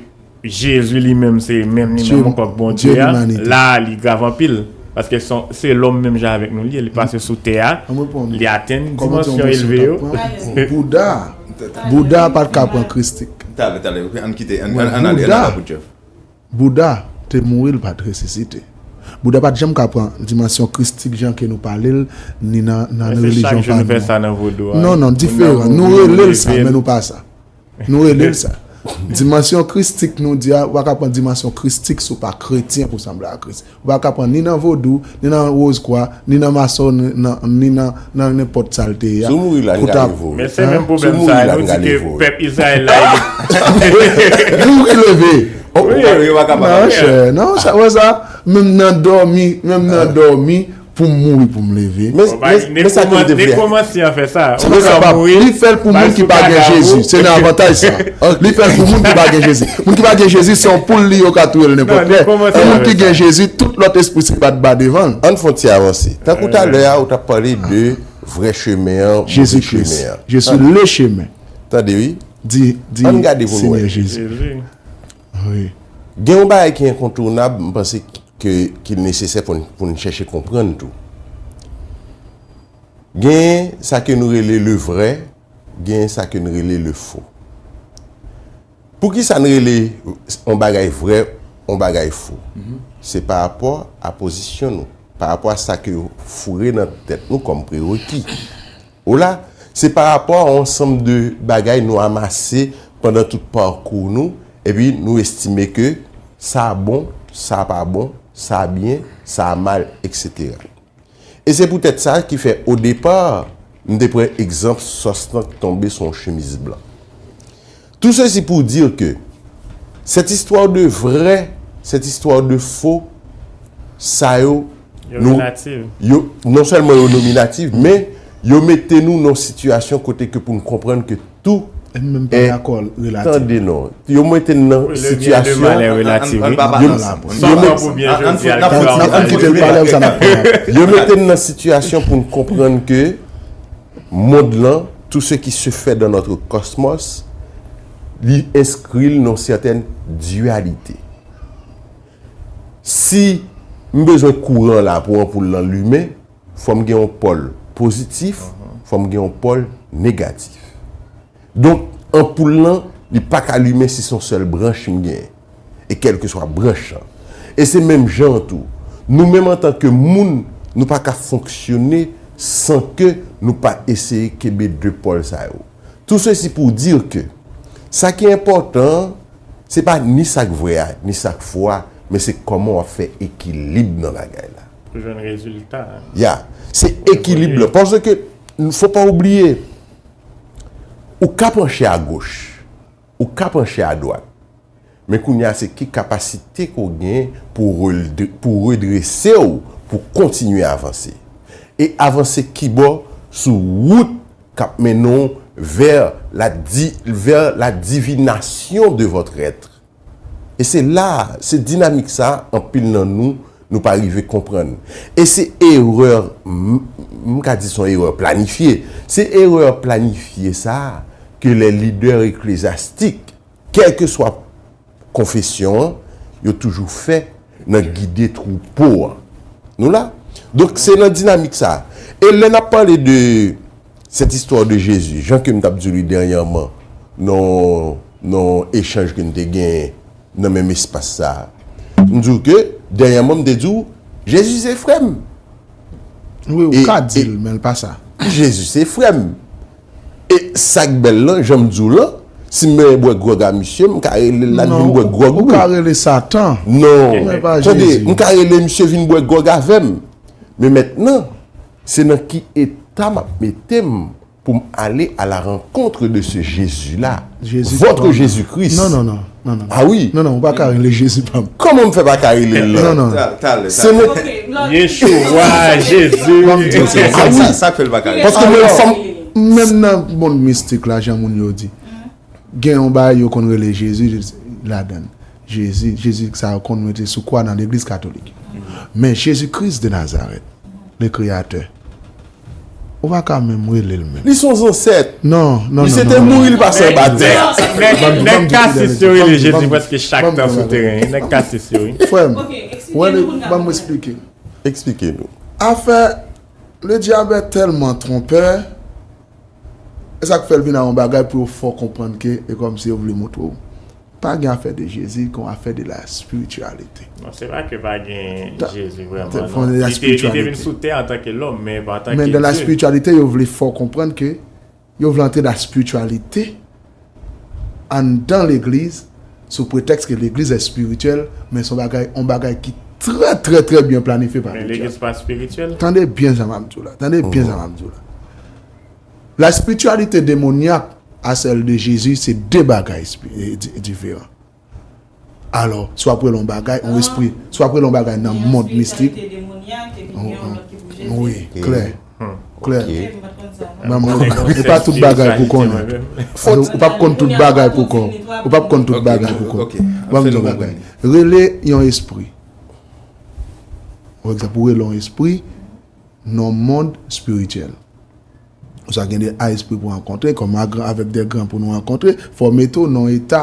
Jezi li menm se menm li menm ankò k Bondye a, la a li grav anpil. Paske se lòm menm jan avèk nou li ye, li pase sou tè a, li atenn dimansyon elve yo. Bouda, Bouda pa t ka pran kristik. Talè, talè, ann kite, ann ale, ann ale pou Jeff. Bouda te mouri, l pa t resisite. Bouda pa t janm ka pran dimansyon kristik jan ke nou pale l, ni nan, nan relijyon pa nou an. Non, non, diferan. Nou rele l sa, men nou pa sa. Nou rele l sa. Dimansyon kristik nou di a, ou pa ka pran dimansyon kristik si w pa kretyen pou sanble a Kris. Ou pa ka pran ni nan vodou, ni nan wozkwa, ni nan mason, ni nan, ni nan, nan nenpòt sa l te ye a. Si w mouri la, n ka leve w. Men se menm pwoblèm sa a, nou di ke pèp Izrayèl la, li. Mouri leve. Monchè, non, sa, wè sa, menm nan dòmi, menm nan dòmi, pou m mouri, pou m leve. Men, men sa ke l te vle a. Li fè l pou moun ki pa gen Jezi. Se nan avantaj sa. Li fè l pou moun ki pa gen Jezi. Moun ki pa gen Jezi, se yon poul li, yo ka touye l nenpòt lè. Pou moun ki gen Jezi, tout lòt espri se bat ba devan l. Ann fè yon ti avanse. Tankou talè a, ou t ap pale de vrè chemen an, move chemen an. Je suis le chemin. Tande wi. Di, di Senyè Jezi. Wi. Gen yon bagay ki enkontounab, m panse ke, ki nesesè pou n, pou n chèche konprann tou. Gen sa ke nou rele le vrai, gen sa ke n rele le faux. Poukisa n rele yon bagay vrè, yon bagay fo? Se pa rapò a pozisyon nou, pa rapò a sa ke yo foure nan tèt nou kòm prereki. Ou la, Se pa rapò a yon ansanm de bagay nou amase pandan tout pakou nou, epi nou estime ke sa bon, sa pa bon, sa byen, sa mal, etsetera. E se poutèt sa ki fè, o depa, m te pran egzanp sòs lan k tonbe sou yon chemiz blan. Tout ceci pour dire que cette histoire de vrai, cette histoire de faux, sa yo, Yo relative. Yo, non sèlman yo nominatif, men yo mete nou nan sitiyasyon kote ke pou n konprann ke tou E m menm pa dakò relative. Tande non. Yo mete n nan Oui, le bien et le sitiyasyon mal est relatif, oui. Yo- Sa w pran pou byen jodi a ki pa w Ann kite l pale, sa n ap pran. Yo mete n nan sitiyasyon pou n konprann ke mond lan, tout ce qui se fait dans notre cosmos, li enskri l nan sètèn diyalite. Si m bezwen kouran la pou anpoul lan limen, fò m gen yon pòl pozitif, fò m gen yon pòl negatif. Donk, anpoul lan, li pa ka limen si se yon sèl branch m genyen. E kèlkeswa branch lan. E se menm jan an tou. Nou menm antanke moun, nou pa ka fonksyone san ke nou pa eseye kenbe de pòl sa yo. Tout ceci pour dire que sa ki enpòtan an, se pa ni sa k vrè a, ni sa k fo a, men se kòman w ap fè ekilib nan bagay la. Pou jwenn rezilta. Ya, se ekilib lan. Paske, fò pa oubliye, ou ka panche a goch, ou ka panche a dwat. Men kounye a, se ki kapasite ke w gen pou, pou redrese w, pou kontinye avanse. E avanse kibò sou wout k ap mennen w vers la, di, vers la divination de votre être. E se la, se dinamik sa, anpil nan nou, nou pa rive konprann. E se erè, m ka di se yon erè planifye. Se erè planifye sa ke les leaders ecclésiastiques, kèlkeswa konfesyon an, yo toujou fè nan gide twoupo an. Nou la? Donk, se nan dinamik sa. E lè n ap pale de cette histoire de Jésus, jan ke m t ap di w li dènyèman, nan nan echanj ke n te genyen nan menm espas sa a. M di w ke, dènyèman, m te di w, Jezi se frè m. Wi, ou ka di l, men l pa sa. Jezi se frè m. E sa k bèl lan, jan m di w lan, si m bezwen bwè gwòg a misye, m ka rele l la, l vin bwè gwòg. Ou ka rele Satan. Non. Tande, m ka rele misye vin bwè gwòg avè m. Men mentnan, se nan ki eta m ap mete m pou m ale à la rencontre de ce Jésus-là, votre Jésus-Christ. Non, non, non, non, non. Ah wi. Non, non, ou pa ka rele Jezi pa m. Kòman m fè pa ka rele l lan? Non, non. Talè, Se talè. mwen. Yeshua, Jezi. Ah wi. Sa k fè l pa ka rele. Paske mwen fòm Menm nan mond mistik la, jan moun yo di, gen yon bagay yo konn rele Jezi ladan l. Jezi, Jezi sa yo konn mete sou kwa nan legliz katolik. Men Jezi Kris de Nazarèt, le Kreyatè, ou pa ka menm rele l menm. Li se yon zansèt. Non, non, non. Misye te mouri, li pase anba tè. Nèg kasis yo rele Jezi prèske chak tan sou teren. Nèg kasis yo, wi. Frè m, Ok, eksplike wè, nou pou n ban m ka eksplike. Eksplike nou. Afè, le diable est tellement trompeur, e sa k fè l vin a yon bagay pou yo fè w konprann ke e kòmsi yo vle montre w. Pa gen afè de Jezi, gen yon afè de la spiritualité. Non, se pa ke pa gen Jezi vrèman, Fò non. de la Li te, li te vin spiritualité. Sou tè antanke lòm, men pa antanke Men dans la Dye. Spiritualité, yo vle fè w konprann ke yo vle antre la spiritualité anndan legliz sou pretèks ke legliz est spirituelle, men se yon bagay, yon bagay ki trè, trè, trè byen planifye pa Men le diable. legliz pa espirityèl. Tande byen sa m ap di w la. Tande byen sa m ap di w la. La spiritualité démoniaque à celle de Jésus, se de bagay espi- e, di- diferan. Alò, si w ap rele yon bagay, yon espri, si w ap rele yon bagay nan mond mistik, wi, klè, klè. Ban m, e pa tout bagay pou konnen. Ou p ap konn tout bagay pou kò w. Ou p ap konn tout bagay pou kò w. Ban m di w yon bagay. Rele yon espri. Pa egzanp, ou rele yon espri nan mond espirityèl. Ou sa gen de a espri pou rankontre, kòm a gran, avèk de gran pou nou rankontre, fò w mete w nan eta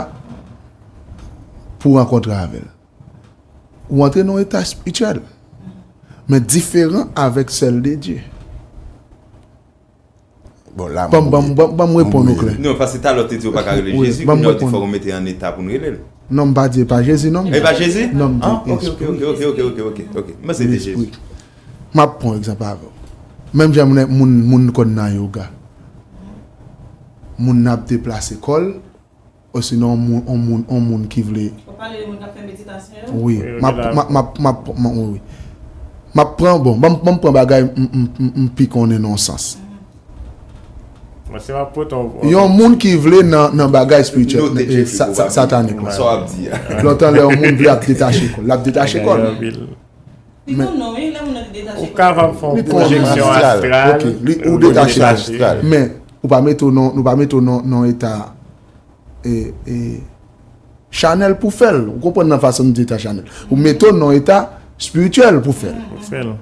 pou rankontre avè l. Ou antre nan eta espirityèl, men diferan avèk sèl de Dye. Bon, la, Ban m, ban m, ban m, ban m reponn ou klè. Non, paske talè w te di w pa ka rele Wi, Jezi, ban m kounye a w di reponn. Fò w mete an eta pou n rele l. Non, m pa di e pa Jezi, non. E pa Jezi? Non, m di Ah, ok, ok, espri. ok, ok, ok, ok, ok. Mwen se te Jezi. M ap pran yon egzanp avè w. Menm jan moun, moun, moun konn nan yoga. moun nan ap deplase kò l, osinon yon moun, yon moun, yon moun ki vle. Ou pale de moun k ap fè meditasyon yo? Wi, m ap, m ap, m ap, m ap, m ap, wi, wi. M ap pran, bon, ban m, ban m pran bagay m, m, m, m pi konnen nan yon sans. Yon moun ki vle nan, nan bagay espirityèl, satanik la. Lontan lè yon moun vle ap detache kò l, l ap detache kò l. Men, ou kapab fè yon pwojeksyon astral, ou detache kò l. Men, ou pa mete w nan, nou pa mete w nan, nan eta e, e, chanèl pou fè l. Ou konprann nan fason m di eta chanèl. Ou mete w nan eta espirityèl pou fè l.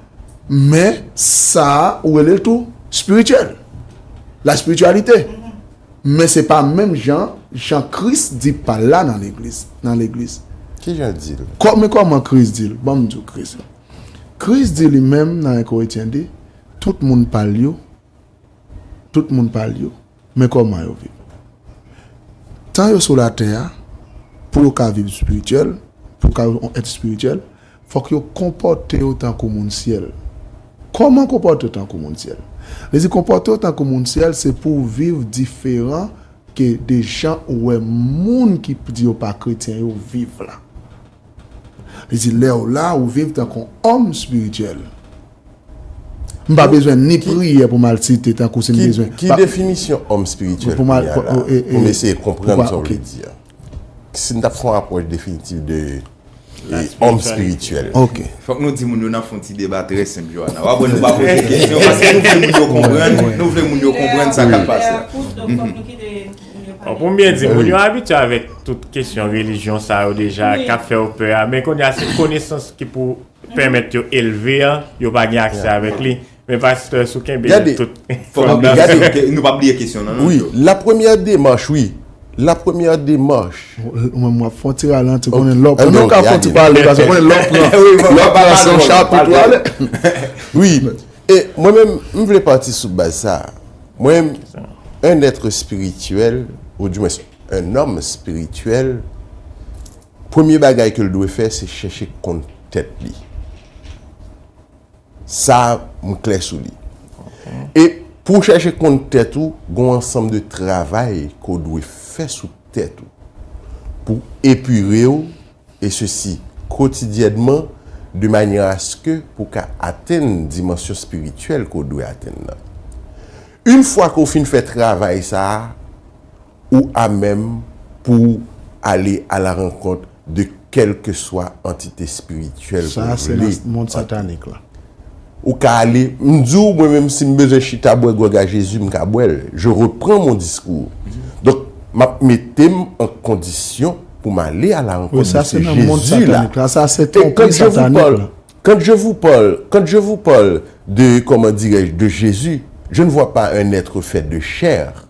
Men sa a, ou rele l tou espirityèl. La spiritualité. Men se pa menm jan, jan Kris di pa l la nan legliz, nan legliz. Ki jan l di l? Kò-, men kòman Kris di l? Ban m di w Kris. Kris di li menm nan en Korentyen de, tout moun pa l yo, tout moun pa l yo, men kòman yo viv. Tan yo sou latè a, pou yo ka viv espirityèl, pou yo ka yon èt espirityèl, fòk yo konpòte yo tankou moun syèl. Kòman konpòte yo tankou moun syèl? Li di konpòte yo tankou moun syèl, se pou w viv diferan ke de jan ou wè moun ki di yo pa kretyen yo viv la. Li di lè w la, ou viv tankou yon òm espirityèl. M pa bezwen ni priyè pou m al site tankou si m bezwen. Ki definisyon òm espirityèl pou m al, pou m eseye konprann sa w vle di a? Si n t ap fè yon apwòch definitif de òm espirityèl. Fòk nou di moun yo n ap fè yon ti deba trè senp, Johanna. W ap wè nou pa poze kesyon, paske nou vle moun yo konprann, nou vle moun yo konprann sa k ap pase a. Bon, pou m byen di, moun yo abitye avèk tout kesyon relijyon sa yo deja, k ap fè yo pè a, men kounye a se konesans ki pou pèmèt yo elve an, yo pa gen aksè avèk li. Men pastè, si w kenbe tout. Fòk nou bliye kesyon nan non. Wi, la premyè demach, wi. La premyè demach. Mwen, mwen ap fè yon ti ralanti, konnen lè w pran, nou ka fè yon ti pale, paske konnen lè w pran, lè w pran se yon chapit w ale. Wi. E mwen menm, m vle pati sou baz sa. Mwen, un être spirituel, ou du moins, un homme spirituel, premye bagay ke l dwe fè, se chèche konn tèt li. Sa, m klè sou li. E pou w chèche konn tèt ou, gen yon ansanm de travay ke w dwe fè sou tèt ou pou epire w, e sesi kotidyènman, de manyè aske pou w ka atenn dimansyon espirityèl ke w dwe atenn nan. Yon fwa ke w fin fè travay sa a, ou amèm pou w ale a la rankont de kèlkeswa antite espirityèl ke w vle. Sa a se nan mond satanik la. Ou ka ale, m di w, mwen menm, si m bezwen chita bwè gwòg a Jezi, m ka bwè l. Je reprends mon discours. Donk, m ap mete m an kondisyon pou m ale a la rankont de se Jezi la. Wi, sa se nan mond satanik la. Sa se twonpri satanik la. Quand je vous parle, quand je vous parle de, comment dirais-je, de Jésus, je ne vois pas un être fait de chair.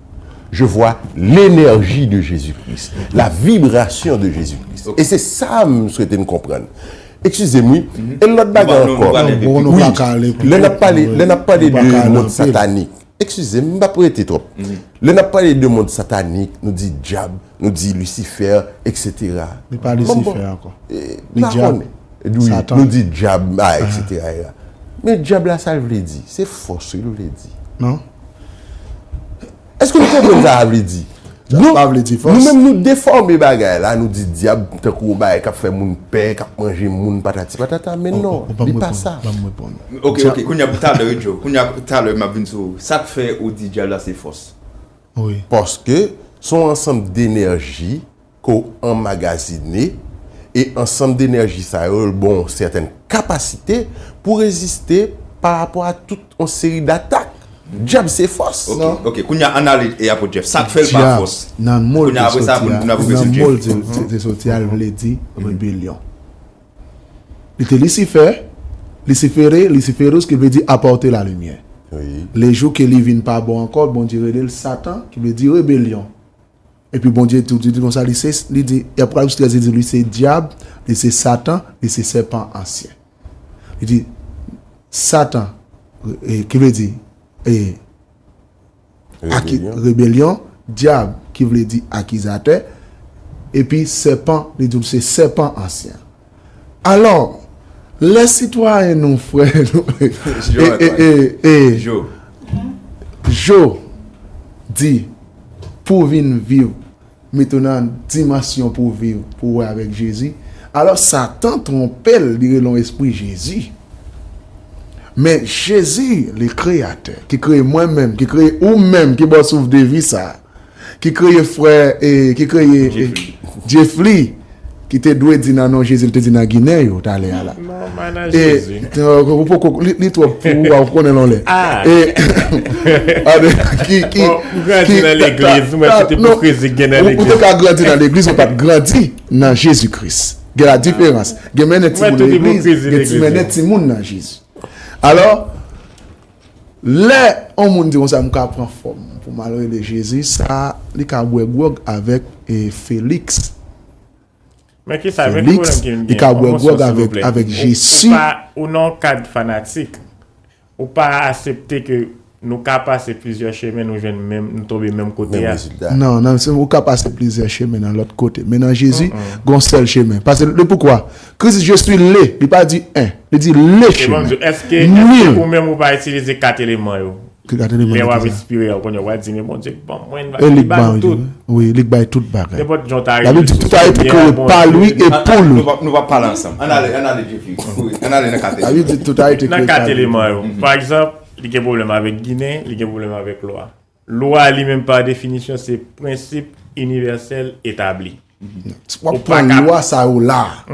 Je vois l'énergie de Jésus-Christ, la vibration de Jésus-Christ. E se sa m swete n konprann. Eskize m, wi. E lòt bagay ankò. Wi, lè n ap pale, lè n ap pale de mond satanik, eskize m, m p ap rete twòp. Lè n ap pale de mond satanik, nou di dyab, nou di Lisifè, etsetera. Li pa Lisifè ankò. Li dyab. Wi, nou di dyab, a, etsetera. Men dyab la, sa l vle di? Se fòs wi l vle di. Non. Èske nou konprann sa l vle di? Dyab pa vle di fòs. Nou menm, nou defòme bagay la, nou di dyab tankou yon bagay k ap fè moun pè, k ap manje moun, patati patata, men non, li pa sa. Ban m reponn. Ok, ok, kounye a talè, wi, Joe. Kounye a talè, m ap vin sou ou. Sa k fè ou di dyab la se fòs? Wi. Paske se yon ansanm denèji ke w anmagazine, e ansanm denèji sa yo, l ba w yon sètèn kapasite pou reziste pa rapò a tout yon seri datak. Dyab se fòs. Ok, ok. Kounye a, ann ale, e apot Jeff. Sa k fè l pa fòs? Dyab, nan mo l te soti a, nan mo l te, te, te soti a, l vle di rebelyon. Li te Lisifè, Lisifere, Luciferus, ki vle di apporter la lumière. Wi. Le jou ke li vin pa bon ankò, Bondye rele l Satan, ki vle di rebelyon. Epi Bondye tou di, di konsa, li se, li di, Apokalips trèz, li di, li se dyab, li se Satan, li se sèpan ansyen. Li di, Satan, e, ki vle di, e, aki-, rebelyon, dyab, ki vle di akizatè, epi sèpan, li di w se sèpan ansyen. Alò, lè sitwayen nou, frè nou, e, e, e, e, Jo di, pou w vin viv, mete w nan dimansyon pou w viv, pou w wè avèk Jezi, alò Satan twonpe l, li rele yon espri Jezi. Men Jezi, li kreyatè, ki kreye mwen menm, ki kreye ou menm, ki ba w souf de vi sa a, ki kreye frè, e, ki kreye e, Jeffrey, ki te dwe di nan non Jezi, li te di nan Ginen yo talè a la. Non, pa nan Jezi. Ou poko, li, li twòp pou ou, ou konnen lonlè. Ah. E, ki, ki, bon, ou grandi nan legliz, ou mèt tout ipokrizi k gen nan legliz. Ou te ka grandi nan legliz, ou pa t grandi nan Jezi Kris. Gen la diferans. Gen mennen timoun legliz, gen ti mennen timoun nan Jezi. Alò, lè yon moun di konsa, "M ka pran fòm pou m al rele Jezi," sa, li ka bwè gwòg avèk e, Felix. Men kisa, men ki pwoblèm ki vin genyen? Yon mòso, silvouplè. Ou, ou pa, ou nan yon kad fanatik. Ou pa aksepte ke nou ka pase plizyè chemen, nou jwenn menm, nou tonbe menm kote a. Non, nan, se, ou ka pase plizyè chemen nan lòt kote. Men nan Jezi, gon sèl chemen. Paske, le poukwa? Kris di, "Je suis le." Li pa di un. Li di le chemen. Èske, èske ou menm ou pa itilize kat eleman yo? Ki kat eleman yo? Lè w ap respire, ou konnen, w a di, "Men Bondye ban mwen, li ban nou tout." Wi, li bay tout bagay. Nenpòt jan w ta rele, Labib di, "Tout a été créé par lui et pour lui." Nou p ap, nou p ap pale ansanm. Ann ale, ann ale, Jeffrey. Wi, ann ale nan kat eleman. Labib di, "Tout a été créé par lui." Nan kat eleman yo. Pa egzanp, li gen pwoblèm avèk Ginen, li gen pwoblèm avèk lwa. Lwa li menm, pa definisyon, se prensip inivèsèl etabli. W ap pran lwa sa yo la.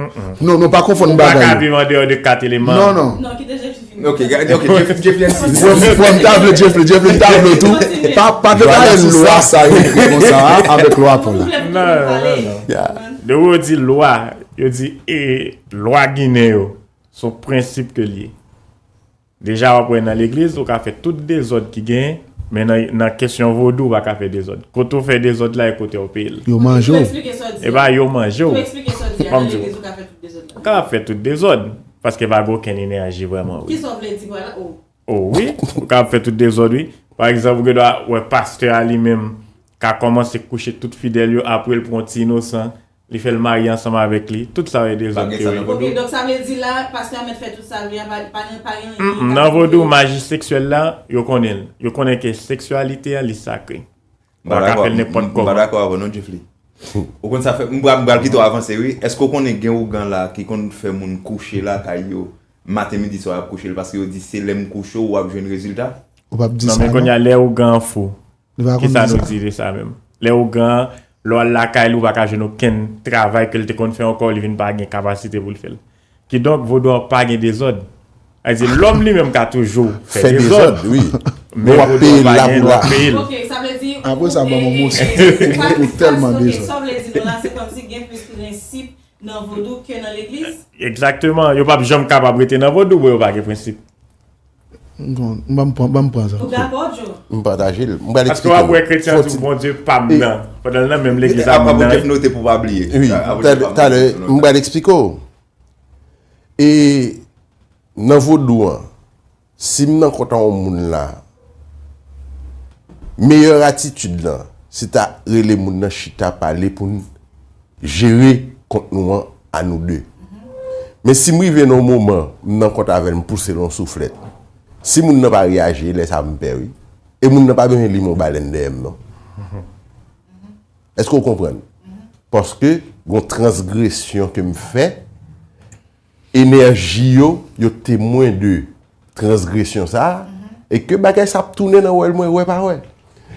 Non, non, pa konfonn bagay yo. Ou pa ka viv andeyò de kat eleman. Non, non. Non, kite Jeffrey fini. Ok, ok, Jeffrey, Jeffrey, Jeffrey. Bon, bon, m ta vle Jeffrey, Jeffrey, m ta vle tou. Pa, pa dekale lwa sa yo konsa a, avèk lwa pou la. Non, non, non. Depi yo di lwa, yo di, e, lwa Ginen yo, se yon prensip ke l ye. Deja, w ap wè nan legliz, ou ka fè tout dezòd ki genyen, men nan, nan kesyon vodou, ou pa ka fè dezòd. Kote w fè dezòd la, e kote w peye l. Yo manje w. Tou eksplike sa w di. E ba yo manje w. Tou eksplike sa w di a, nan legliz, ou ka fè tout dezòd la. Ou ka fè tout dezòd, paske pa gen okenn enèji vrèman, wi. Kisa w vle di pa la? O. O, wi. Ou ka fè tout dezòd, wi. Pa egzanp, ou gen dwa wè pastè a li menm ka kòmanse kouche tout fidèl yo, apre l pran yon ti inosan, li fè l marye ansanm avèk li, tout sa yo dezòd ke yo ye. Ok, donk sa vle di la, pastè a mèt fè tout sa l vle a, pa, pa, pa gen anyen ki ka. Nan vodou, maji seksyèl la, yo konnen l. Yo konnen ke seksyalite a, li sakre. Ou pa ka fè l nenpòt kòman. M pa dakò avè w non, Jeffrey. Ou konn sa fè, m pral, m pral kite w avanse, wi. Èske w konnen gen ougan la ki konn fè moun kouche lakay yo, maten, midi, swa, y ap kouche l, paske yo di, "Se lè m kouche w, w ap jwenn rezilta"? Ou p ap di sa non. Non, men kounye a, lè ougan an fou, kisa nou di de sa menm? Lè ougan an, lè w al lakay li, ou pa ka jwenn okenn travay ke l te konn fè ankò, li vin pa gen kapasite pou l fè l. Kidonk, vodou an pa gen dezòd. Sa vle di, lòm li menm ka toujou fè dezòd, wi. Men vodou an pa gen dwa peye l. Ok, sa vle di, apre sa, ban m yon moso pou, pou tèlman dezòd. Sa vle di nou la, se kòmsi gen plis prensip nan vodou ke nan legliz? Egzakteman. Yo p ap janm kapab rete nan vodou, bon, yo pa gen prensip. Bon, ban m pran, ban m pran sa. Ou dakò, Joe? M pataje l. M pral eksplike w. Paske w ap wè kretyen an di w, "Bondye pa m nan." Pandan l nan menm legliz a moun nan. Wi, talè, m pral eksplike w. E nan vodou an, si m nan kont a yon moun la, meyè atitid lan, se ta rele moun nan chita pale pou n jere kont nou an a nou de. Men si m rive nan yon moman, m nan kont avè l, m pouse l yon souflèt. Si moun nan pa reyaji, lè sa a m pè, wi. E moun nan pa bezwen li m yon balèn dèyè m, non. Èske w konprann? Paske gon transgresyon ke m fè, enèji yo, yo temwen de transgresyon sa a, e ke bagay sa ap tounen nan wè l mwen wè pa wè.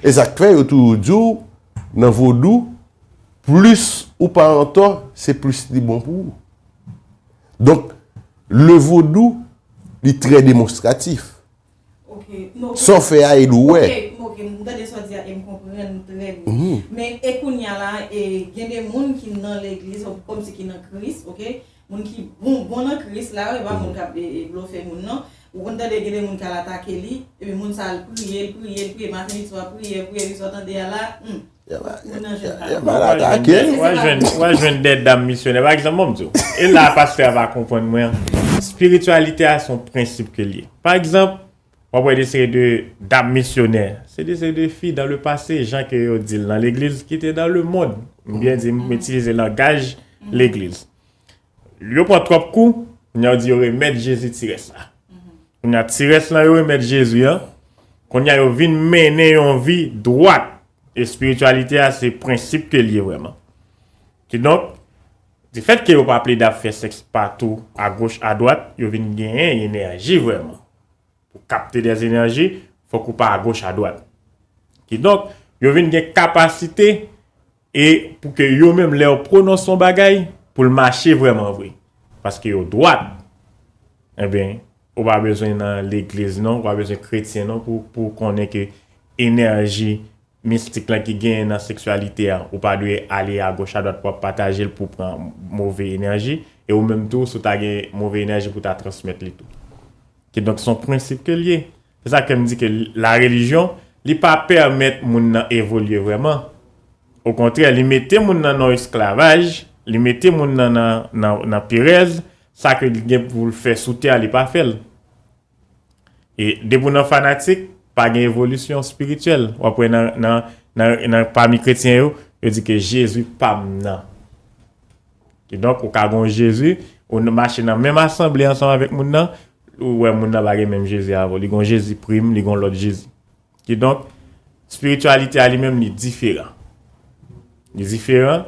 E sa k fè yo toujou di w, nan vodou, plis ou pa antò, se plis li bon pou ou. Donk, le vodou, li trè demonstratif. Ok, non, ok. Sa w fè a, e l ou wè. Ok, ok, m tande sa w di a e m konprann trè byen. Men, e kounye a la, e, gen de moun ki nan legliz, kòmsi ki nan Kris, ok? Moun ki bon, bon nan Kris la, e pa moun k ap, e, e, blofe moun, non. Ou konn tande gen de moun k al atake li, epi moun sa al priye, l priye, l priye, maten, midi, swa, priyè, priyè, li sa w tande a la, hmm. Moun nan jwenn pa. W a jwenn, w a jwenn de dam misyonè. Pa egzanp, bon, m di w, e la pastè a pa konprann mwen an. Espirityalite a se yon prensip ke l ye. Pa egzanp, w ap wè de seri de dam misyonè. Se de seri de fi dans le passé, jan ke yo di l nan legliz, ki te dans le monde. M byen di, m itilize langaj legliz. Yo pran twòp kou, kounye a yo di yo remèt Jezi ti rès la. Kounye a ti rès lan yo remèt Jezi an. Kounye a yo vin mennen yon vi dwat. Espirityalite a se prensip ke l ye vrèman. Kidonk, difèt ke yo pa plede ap fè sèks patou, agoch, adwat, yo vin genyen enèji vrèman. Pou kapte dè enèji, fòk ou pa agoch, adwat. Kidonk, yo vin gen kapasite e pou ke yo menm, lè yo pwononse yon bagay, pou l mache vrèman vre. Paske yo dwat. Enben, ou pa bezwen nan legliz non, ou pa bezwen kretyen non pou, pou konnen ke enèji mistik lan ki genyen nan seksyalite a, ou pa dwe ale agoch adwat pou ap pataje l pou pran move enèji, e ou menm tou, si w ta gen move enèji pou ta transmèt li tou. Kidonk, se yon prensip ke l ye. Se sa ke m di ke la relijyon, li pa pèmèt moun nan evolye vrèman. Okontrè, li mete moun nan nan esklavaj, li mete moun nan nan, nan, nan perèz, sa ke li gen pou l fè sou tè a, li pa fè l. E depi w nan fanatik, pa gen evolisyon espirityèl. W ap wè nan, nan, nan, nan pami kretyen yo, yo di ke Jezi pa m nan. Kidonk, ou ka gen yon Jezi, ou n- mache nan menm asanble ansanm avèk moun nan, ou wè moun nan pa gen menm Jezi avè w. Li gen yon Jezi prim, li gen yon lòt Jezi. Kidonk, espirityalite a li menm, li diferan. Li diferan.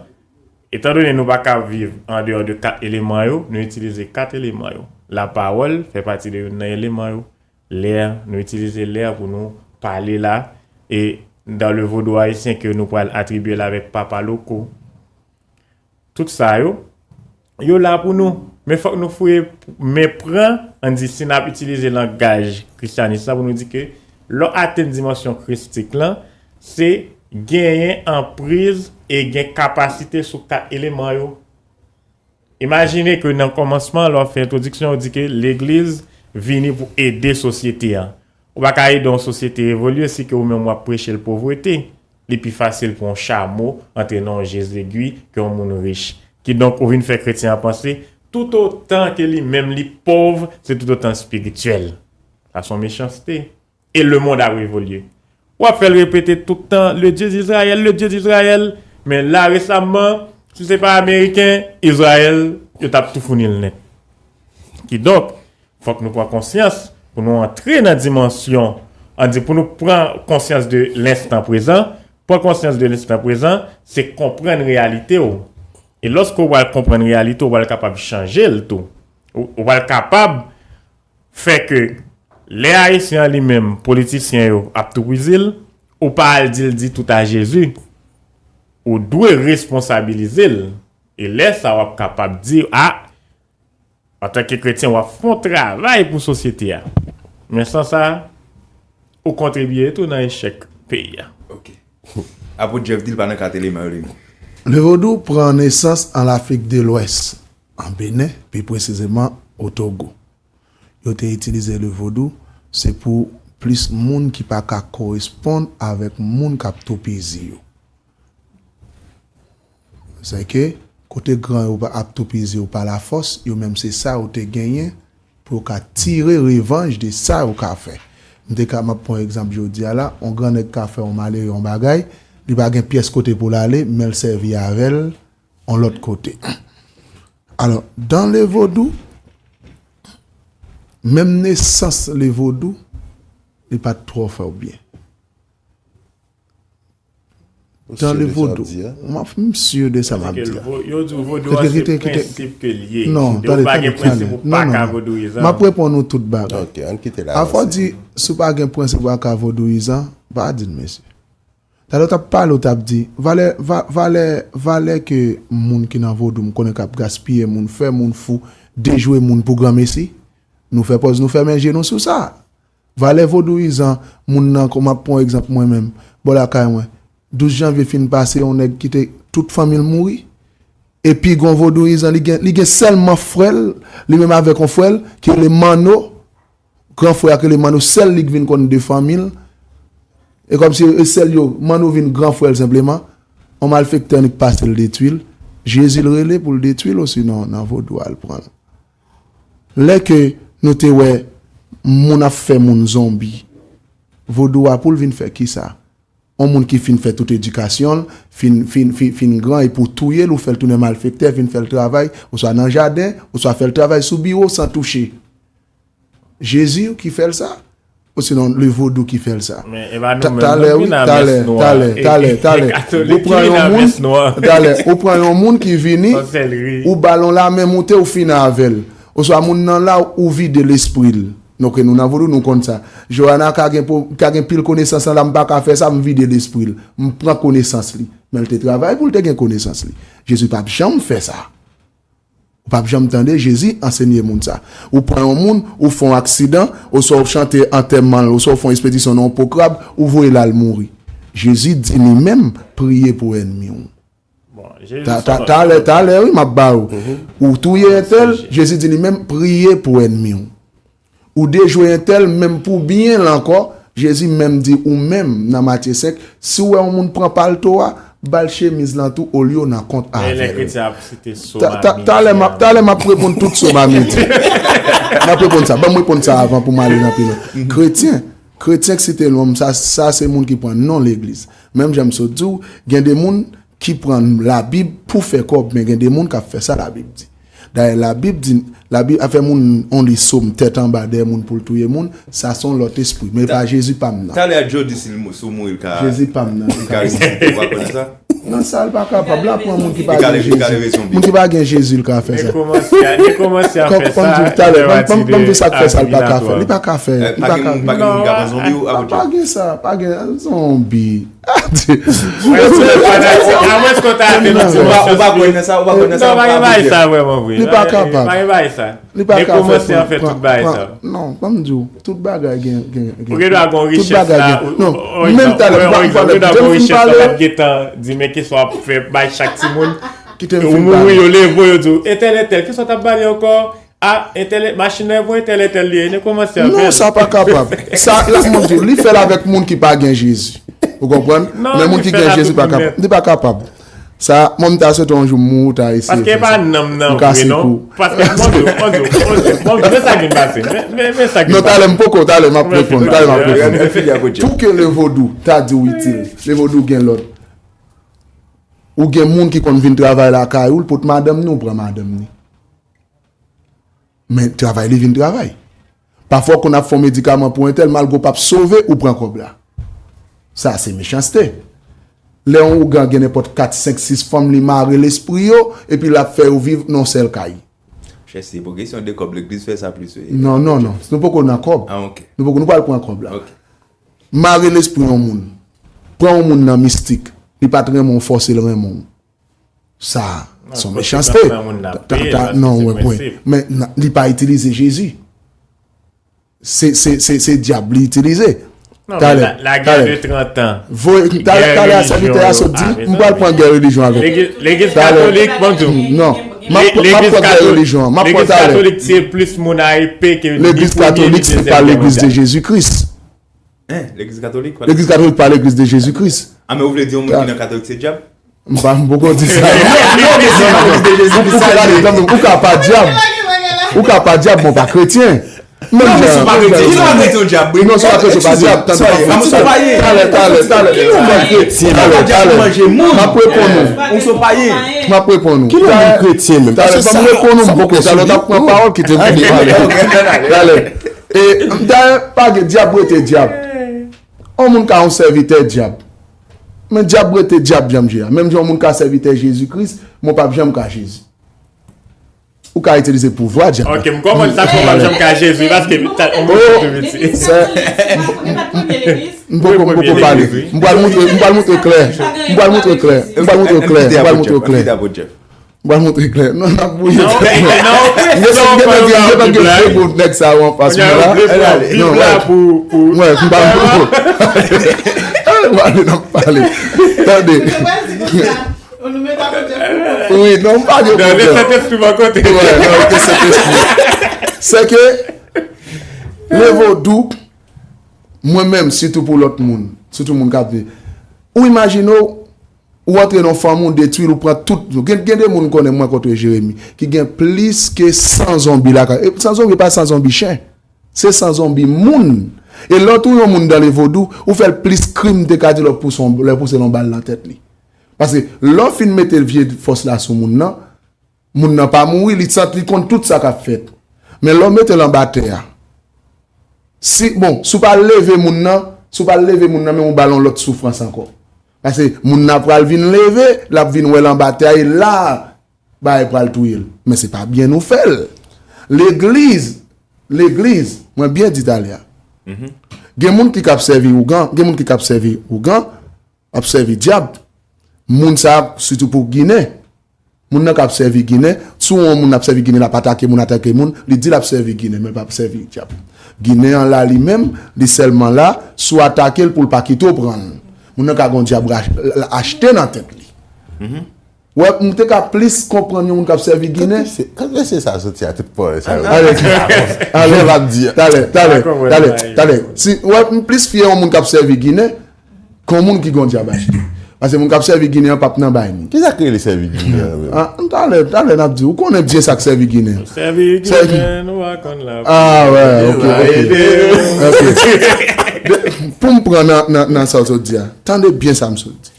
Etandone nou pa ka viv andeyò de kat eleman yo, nou itilize kat eleman yo. Lapawòl fè pati de youn nan eleman yo. Lè, nou itilize lè pou nou pale la. E dans le vodou ayisyen ke nou pral atribye l avèk papa loko. Tout sa yo, yo la pou nou. Men fòk nou fouye men pran, ann di si n ap itilize langaj kristyanis la pou nou di ke lè w atenn dimansyon kristik lan, se genyen anpriz e gen kapasite sou kat eleman yo. Imajine ke nan kòmansman, lè w ap fè entwodiksyon, ou di ke legliz vini pou ede sosyete a. Ou pa ka ede yon sosyete evolye si ke ou menm w ap preche l povrete. Li pi fasil pou yon chamo antre nan yon je zegwi ke yon moun rich. Kidonk, ou vin fè kretyen an panse, toutotan ke li menm li pòv, se toutotan l espirityèl. Sa se yon mechanste. E lemonn ap evolye. W ap fè l repete tout tan, le Dieu d'Israël, le Dieu d'Israël. Men la, resamman, si se pa Ameriken, Izrayèl, yo t ap tou founi l nèt. Kidonk, fòk nou pran konsyans pou nou antre nan dimansyon, ann di, pou nou pran konsyans de lenstan prezan. Pran konsyans de lenstan prezan, se konprann reyalite w. E lòske w pral konprann reyalite w, w pral kapab chanje l tou. Ou, ou pral kapab fè ke lè Ayisyen an li menm, politisyen yo ap toupizi l, ou pa al di l di tout a Jezi. Ou dwe responsabilize l. E lè sa w ap kapab di, a, antanke kretyen, w ap fè yon travay pou sosyete a. Men san sa, ou kontribye tou nan echèk peyi a. Ok. Apot Jeff di l pa nan kat eleman yo li menm. Le vodou pran nesans an Lafrik de Lwès, an Benin, pi presizeman o Togo. Yo te itilize le vodou, se pou plis moun ki pa ka koresponn avèk moun k ap toupizi yo. Sèke, kote gran yo pa ap toupizi yo pa lafòs, yo menm se sa yo te genyen pou yo ka tire revanj de sa yo ka fè. M te ka, m ap pran egzanp jodi a la, yon gran nèg ka fè yon malere yon bagay, li pa gen pyès kote pou l ale, men l sèvi avè l yon lòt kote. Alò, dans le vodou, menm nesans le vodou, li pa t twò fè w byen. Dans le vodou. M ap, m si de sa m ap di a. Yo di w vodou a se prensip ke l ye. Non, tande, tande, tande. Non, non. M ap reponn ou tout bagay. Ok, ann kite la. Afò di, si w pa gen prensip ou pa ka vodouyizan, pa di l, mesye. Talè w t ap pale, w t ap di, valè, va-, valè, valè ke moun ki nan vodou, m konnen k ap gaspiye moun, fè moun fou, dejwe moun pou granmesi, nou fè pòz, nou fèmen je nou sou sa. Valè vodouyizan, moun nan, kon m ap pran yon egzanp mwen menm, bò lakay mwen, douz janvye fin pase, yon nèg kite tout fanmi l mouri. Epi gon vodouyizan, li gen, li gen sèlman frè l, li menm avèk yon frè l, ki rele Manno, gran frè a ki rele Manno, sèl li k vin konn de fanmi l. E kòmsi e sèl yo, Manno vin gran frè l senpleman, yon malfektè annik pase l detwi l, Jezi l rele pou l detwi l, osinon nan vodou a l pran l. Lè ke nou te wè moun ap fè moun zonbi, vodou a pou l vin fè kisa? Yon moun ki fin fè tout edikasyon l, fin, fin, fin, fin gran, epi w touye l, ou fè l tounen malfektè, vin fè l travay, oswa nan jaden, oswa fè l travay sou biwo san touche. Jezi ki fè l sa. Osinon, le vodou ki fè l sa. Men e pa nou menm ki vin a mès nou an. Talè, wi, talè, talè, talè, talè. Ou pran yon moun, talè, ou pran yon moun ki vini, ou ba l yon lanmen moute, ou fini avè l. Oswa moun nan la, ou vide lespri l. Donk, nou nan vodou, nou konn sa. Joana ka gen, ka gen pil konesans la, m pa ka fè sa, m vide lespri l. M pran konesans li. Men l te travay pou l te gen konesans li. Jezi p ap janm fè sa. Ou p ap janm tande Jezi ansenye moun sa. Ou pran yon moun, ou fè yon aksidan, oswa ou chante antèman l, oswa ou fè yon espedisyon nan yon po krab, ou voye l al mouri. Jezi di li menm, priye pou ènmi w. Bon, Jezi ta, ta, talè, talè, wi, m ap ba ou. Ou touye entèl, Jezi di li menm, priye pou ènmi w. Ou dejwe entèl, menm pou byen l ankò, Jezi menm di ou menm nan Matye senk, si w wè yon moun pran palto a, ba l chemiz lan tou olye w nan kont avè l. Talè m ap, talè m ap reponn tout som a midi. M ap reponn sa. Ban m reponn sa avan pou m ale nan pi lwen. Kretyen, kretyen k site non m, sa, sa se moun ki pran non legliz. Menm jan m sot di w, gen de moun ki pran Labib pou fè kòb, men gen de moun k ap fè sa Labib di. Dayè, Labib di, Labib, afè moun, on li som tèt anba dèyè moun pou l touye moun, sa se yon lòt espri. Men pa Jezi pa m nan. Talè a Joe di si l mou-, si w mouri, l ka, Jezi pa m nan, li ka resisite. Ou pa konnen sa? Nan sa, l pa kapab. La pran moun ki pa gen Jezi. Moun ki pa gen Jezi, l ka fè sa. Li kòmanse a, li kòmanse a fè sa. Ban m di w talè, ban m di sa k fè sa, l pa ka fè. Li pa ka fè. Li pa ka fè. Non, pa gen sa, pa gen zonbi. Ou pa kwè nan sa, ou pa kwè nan sa. Non, pa gen bagay sa vrèman vre. Li pa kapab. Pa gen bagay sa. Li pa ka fè. Kòmanse an fè tout bagay sa. Non, ban m di w, tout bagay gen, gen, gen. Ou gen dwa gen yon richès la, non, menm talè, ou gen dwa gen yon richès la, w ap gentan di, men kisa w ap fè bay chak timoun. Ou mouri, yo leve w, yo di w, entèl, entèl, kisa w t ap pale ankò? A, entèl, machin nan e pou entèl, entèl li ye, nou kòmanse avè l. Non, sa pa kapab. Sa, la, mwen di w, li fè l avèk moun ki pa gen Jezi. Ou konprann? Men moun ki gen Jezi pa kapab. Li pa kapab. Sa, mwen, m ta swete yon jou m mouri, w ta eseye fè sa. Paske e pa nanm nan vre, non. Paske, mwen di w, mwen di w, mwen di w, mwen di w, men sa k vin pase. Men, men, men sa k vin pase. Non, talè, m poko, talè, m ap reponn, talè, m ap reponn. Pou ke le vodou ta di w itil, le vodou gen lòd. Ou gen moun ki konn vin travay lakay ou, l pot madanm ni, ou pran madanm ni. Men travay li vin travay. Pafwa, w konn ap fè yon medikaman pou entèl, malgre w p ap sove, ou pran kòb la. Sa se mechanste. Lè yon ougan gen nenpòt kat, senk, sis fanm, li mare lespri yo, epi l ap fè yo viv nan yon sèl kay. Chè, se pou kesyon de kòb, legliz fè sa plis, wi. Non, non, non. Nou poko nan kòb. Ah, ok. Nou poko, nou pral pran kòb la. Ok. Mare lespri yon moun. Pran yon moun nan mistik. Li pa t renmen w, fòse l renmen w. Sa, se yon mechanste. Non, non, w wè, w wè. Men li pa itilize Jezi. Se, se, se, se dyab li itilize. Talè, talè. Voye, talè, talè a sèvitè a sot di, m pral pran gè relijyon avè w. Legliz katolik, ban m di w. Non, m ap pran gè relijyon an, m ap pran talè. Legliz katolik tiye plis moun a epe ke ni premye ni dezyèm gè mondyal. Legliz katolik se pa legliz de Jezi Kris. Hein, legliz katolik pa legliz de Jezi Kris. Ah, men ou vle di yon moun ki nan katolik se dyab? M pa, m poko di sa. Non, non, non, non, non. Ou ka pa dyab. Ou ka pa dyab, men w pa kretyen. Non, men si w pa kretyen, ki lè w mete yon dyab, wi? Non, si w pa kretyen, w pa dyab. Talè, talè, talè. Ki lè w manje moun? M ap reponn ou. Ou se payen. M ap reponn ou. Ki lè w vin kretyen menm? Talè, ban m reponn ou, m poko sou li. Talè, w t ap pran pawòl ki te vini. Talè. E, dayè, pa gen dyab rete dyab. Yon moun ka yon sèvitè dyab. Men dyab rete dyab, jan m di a. Menm jan yon moun ka sèvitè Jezi Kris, men w p ap janm ka Jezi. Ou ka itilize pouvwa dyab la. Ok, m konprann sa, men w p ap janm ka Jezi, paske yon moun ki piti. M poko, m poko pale. M pral moutre, m pral moutre klè. M pral moutre klè. M pral moutre klè. M pral moutre klè. M pral montre klè. Non, n ap bouye. Non, non, gen nèg, gen nèg, gen nèg sa yo anfas mwen la. Non, wè, m pa m poko. N ap pale, n ap pale. Tande. Wi, non, m pa gen pwoblèm. Wè, non, ke Sentespri. Se ke le vodou, mwen menm, sitou pou lòt moun, sitou moun k ap viv. Ou imajine w, ou antre nan fanmi, ou detwi l, ou pran tout. Gen, gen de moun konnen mwen kontre Jeremi, ki gen plis ke san zonbi lakay. E san zonbi, pa san zonbi chen. Se san zonbi moun. E lè w touye yon moun dan le vodou, ou fè l plis krim, m te ka di lè w pouse yon, lè w pouse yon bal nan tèt li. Paske lè w fin mete vye fòs la sou moun nan, moun nan pa mouri, li santi, li konn tout sa k ap fèt. Men lè w mete l anba tè a, Si, bon, si w pa leve moun nan, si w pa leve moun nan, men w ba l yon lòt soufrans ankò. Paske moun nan pral vin leve, l ap vin wè l anba tè a, e la, bagay pral touye l. Men se pa byen nou fè l. Legliz, legliz, mwen byen di talè a. Gen moun ki k ap sèvi ougan, gen moun ki k ap sèvi ougan, ap sèvi dyab. Moun sa a, sitou pou Ginen. Moun nan k ap sèvi Ginen, si w wè yon moun ap sèvi Ginen, l ap atake moun, atake moun, li di l ap sèvi Ginen, men l p ap sèvi dyab. Ginen an la li menm, li sèlman la, si w atake l pou l pa kite w pran l. Moun nan ka gen yon dyab rach- achte nan tèt li. Wè, m te ka plis konprann yon moun k ap sèvi Ginen. Kanpe se sa soti a tout pawòl sa yo. Ale, ale, talè, talè, talè, talè. Si, wè, m plis fyè yon moun k ap sèvi Ginen, kon moun ki gon dyab achte. Paske moun k ap sèvi Ginen an p ap nan bay moun. Kisa k rele sèvi Ginen an menm? Ah, talè, talè n ap di. Ou konnen byen sa k sèvi Ginen. Sèvi Ginen, nou pa konn la. Ah, wè, ok, ok. Ok. Pou m pran nan, nan, nan sa w sot di a. Tande byen sa m sot di.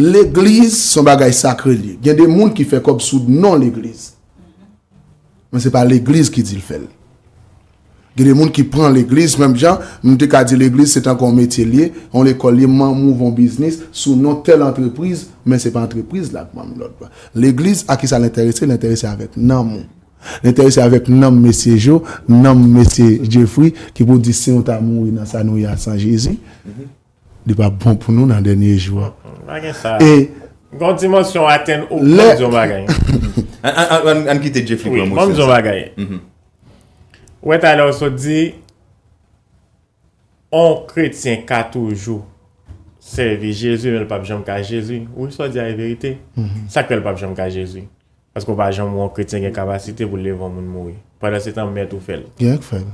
Legliz se yon bagay sakre l ye. Gen de moun ki fè kòb sou non legliz. Men se pa legliz ki di l fè l. Gen de moun ki pran legliz, menm jan, m te ka di legliz se tankou yon metye l ye, yon lekòl l ye, m ouvri yon biznis sou non tèl antrepriz, men se pa antrepriz la k ban m lòd la. Legliz, a kisa l enterese? L enterese avèk nanm ou. L enterese avèk nanm mesye Jo, nanm mesye Jeffrey, ki pou di si nou ta mouri nan sa nou ye a san Jezi, li p ap bon pou nou nan dènye jou a. Pa gen sa. E Gon dimansyon atenn ou, lè ban m di yon bagay. Ann, ann, ann, ann kite Jeffrey pran mo sèl sa. Wi, ban m di yon bagay. Ou wè talè w sot di, on kretyen ka toujou sèvi Jezi, men l p ap janm ka Jezi. Wi, sa w di a e verite. Sa k fè l p ap janm ka Jezi? Paske w pa janm wè yon kretyen gen kapasite pou l leve yon moun mouri. Pandansetan, mèt ou fè l. Gen k fè l.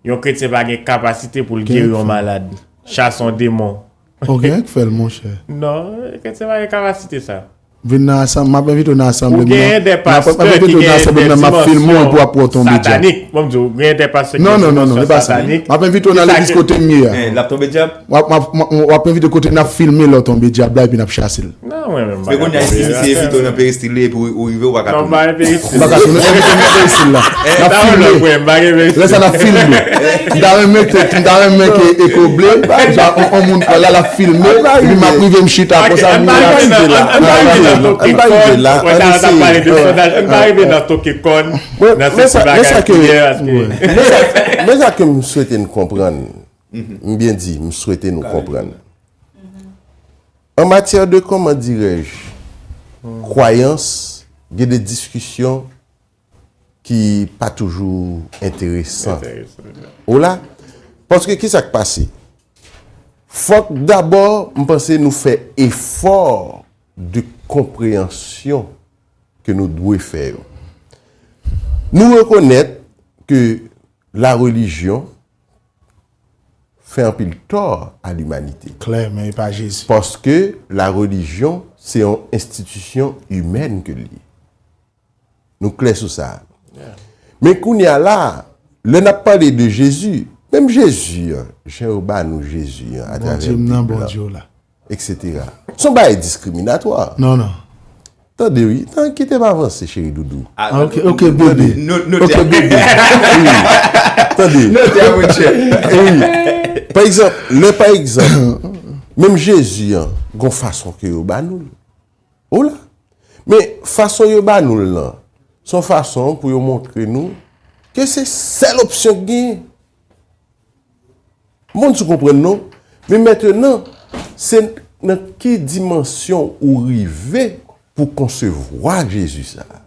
Yon kretyen pa gen kapasite pou l geri yon malad, chase yon demon. O, gen k fè l, monchè. Non, kretyen pa gen kapasite sa. Vin nan asanm, m ap envite w nan asanble m nan. Ou gen de pastè ki gen de dimansyon satanik. Bon, m di w, gen de pastè ki gen dimansyon satanik. M ap envite w nan legliz kote m ye a. Eh, l ap tonbe dyab? W ap, w ap, w ap envite kote n ap filme lè w tonbe dyab la epi n ap chase l. Non, mwen menm, m pa ka tonbe dyab. Men kounye a, si misye envite w nan peristil li epi ou, ou rive, ou pa ka tonbe. Non, m pa gen peristil. M pa ka tounen, m pa gen peristil la. N ap filme. Lè sa n ap filme. M ta renmen ke, m ta renmen ke Eko Ble, sa, on, on moun pral la, l ap filme, epi m ap rive m chita konsa, m rive la. Ann pa rive nan toke kòn, wè sa, n ap pale de sondaj, ann pa rive nan toke kòn, nan se ti bagay ki yè, paske men sa, men sa ke m swete n konprann, m byen di, m swete nou konprann. An matyè de, comment dirais-je, kwayans, gen de diskisyon ki pa toujou enteresan. Enteresan, wi. Ou la? Paske ki sa k pase? Fòk dabò, m panse nou fè efò de konpreyansyon ke nou dwe fè yo. Nou rekonèt ke la religion fè anpil tò a limanite. Klè, men e pa Jezi. Paske la religion, se yon enstitisyon imèn ke l ye. Nou klè sou sa. Men kounye a la, lè n ap pale de Jezi, menm Jezi an, jan yo ba nou Jezi an atravè Bib la, etsetera. Se yon bagay diskriminatwa. Non, non. Tande wi, tande, kite m avanse, cheri doudou. Ah, ok, ok, bebe. Ok, bebe. Wi. Tande. Note a, monchè. Wi. Pa egzanp, lè pa egzanp, menm Jezi an, gon fason ke yo ba nou l. Ou la? Men fason yo ba nou l lan, se yon fason pou yo montre nou ke se sèl opsyon k genyen. Moun sou konprann non. Men mentenan, se nan ki dimansyon ou rive pou konsevwa Jezi sa a?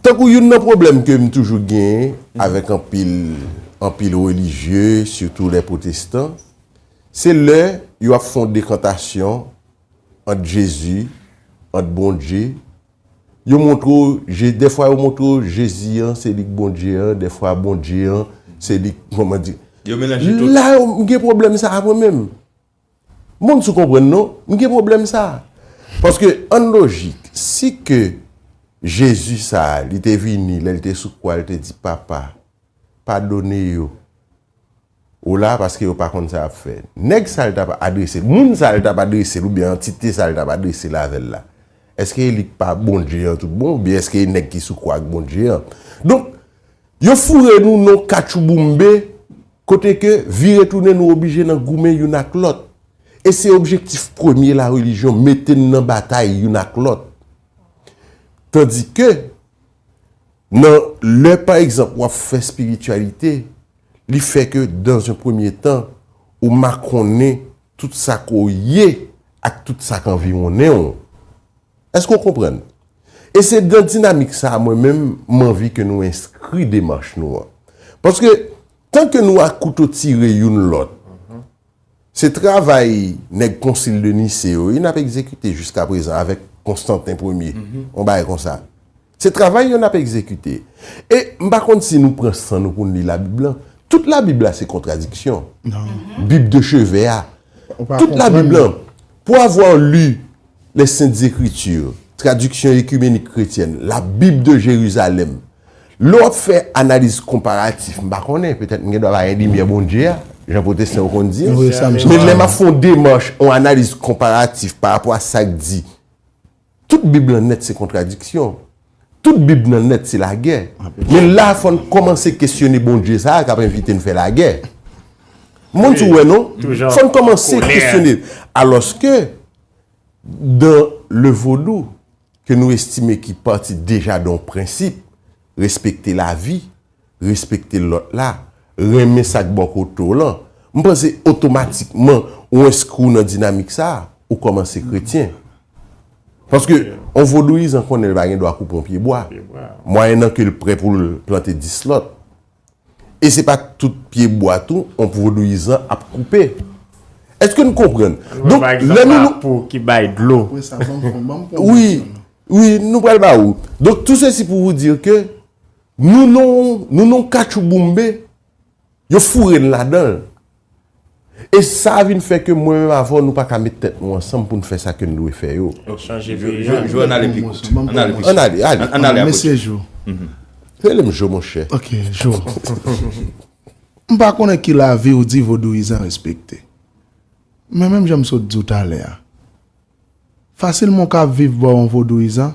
Tankou youn nan pwoblèm ke m toujou genyen avèk anpil, anpil relijye, sitou lè pwotestan, se lè yo ap fè yon dekantasyon ant Jezi, ant Bondye. Yo montre w, Je-, dèfwa yo montre w Jezi an, se li k Bondye an, dèfwa Bondye an, se li k, kòman di? Yo melanje tout. La, m gen pwoblèm sa a mwen menm. Moun sou konprann non, m gen pwoblèm sa a. Paske, an lojik, si ke Jezi sa a, li te vini, lè l te sou kwa, li te di, Papa, padone yo. Ou la, paske yo pa konn sa y ap fè. Nèg sa a l t ap adrese l, moun sa a l t ap adrese l, oubyen antite sa a l t ap adrese l avè l la, Èske e li k pa Bondye an tout bon, oubyen èske e nèg ki sou kwa k Bondye an? Donk, yo foure nou nan yon katchouboumbe, kote ke vire tounen nou oblije nan goumen youn ak lòt. E se objektif premye larelijyon, mete n nan batay youn ak lòt. Tandike, nan lè, pa egzanp, w ap fè espirityalite, li fè ke, dans un premier temps, ou makonnen tout sa ke w ye ak tout sa k anviwonnen w. Èske w konprann? E se nan dinamik sa a, mwen menm, m anvi ke nou enskri demach nou an. Paske, tan ke nou a kouto tire youn lòt, se travay nèg Konsil de Nise yo, wi, n ap egzekite jiskaprezan avèk Konstanten Premye, yon bagay konsa. Se travay yo n ap egzekite. E m pa konn si nou pran san nou pou n li Labib lan. Tout Labib la se kontradiksyon. Bib de cheve a. Tout Labib lan. Pour avoir lu les Saintes Écritures, Traduction écuménique chrétienne, la Bible de Jérusalem, lè w ap fè analiz konparatif, m pa konnen, petèt m gen dwa pa gen limyè Bondye a, jan pwotestan yo konn di. Men lè m ap fè yon demach, yon analiz konparatif pa rapò a sa k di, tout Bib lan nèt se kontradiksyon. Tout Bib lan nèt se lagè. Men la, fò n kòmanse kesyone Bondye sa a k ap envite n fè lagè. Moun tou wè non? Fò n kòmanse kesyone. Alòske, dans le vodou, ke nou estime ki pati deja de yon prensip, respekte lavi, respekte lòt la, renmen sa k bò kote w lan, m panse otomatikman ou enskri w nan dinamik sa a, ou kòmanse kretyen. Paske yon vodouyizan konnen l pa gen dwa koupe yon pye bwa, mwayennan ke l prè pou l plante dis lòt. E se pa tout pye bwa tou yon vodouyizan ap koupe. Èske n konprann? Donk, lè nou, nou, pou ki bay dlo. Wi, wi, nou pral ba ou. Donk, tout ceci pour vous dire que nou non, nou non katchouboumbe, yo foure n ladan l. E sa vin fè ke mwen menm avè w, nou pa ka met tèt nou ansanm pou n fè sa ke n dwe fè yo. Chanje peyi a. Jou, jou, ann ale pi kout. Ann ale pi kout. Ann ale, ale. Ann ale a kout. Mesye Jo. Rele m Jo, monchè. Ok, Jo. M pa konnen ki lavi w di vodouyizan respekte. Men menm jan m sot di w talè a, fasilman w ka viv bò yon vodouyizan,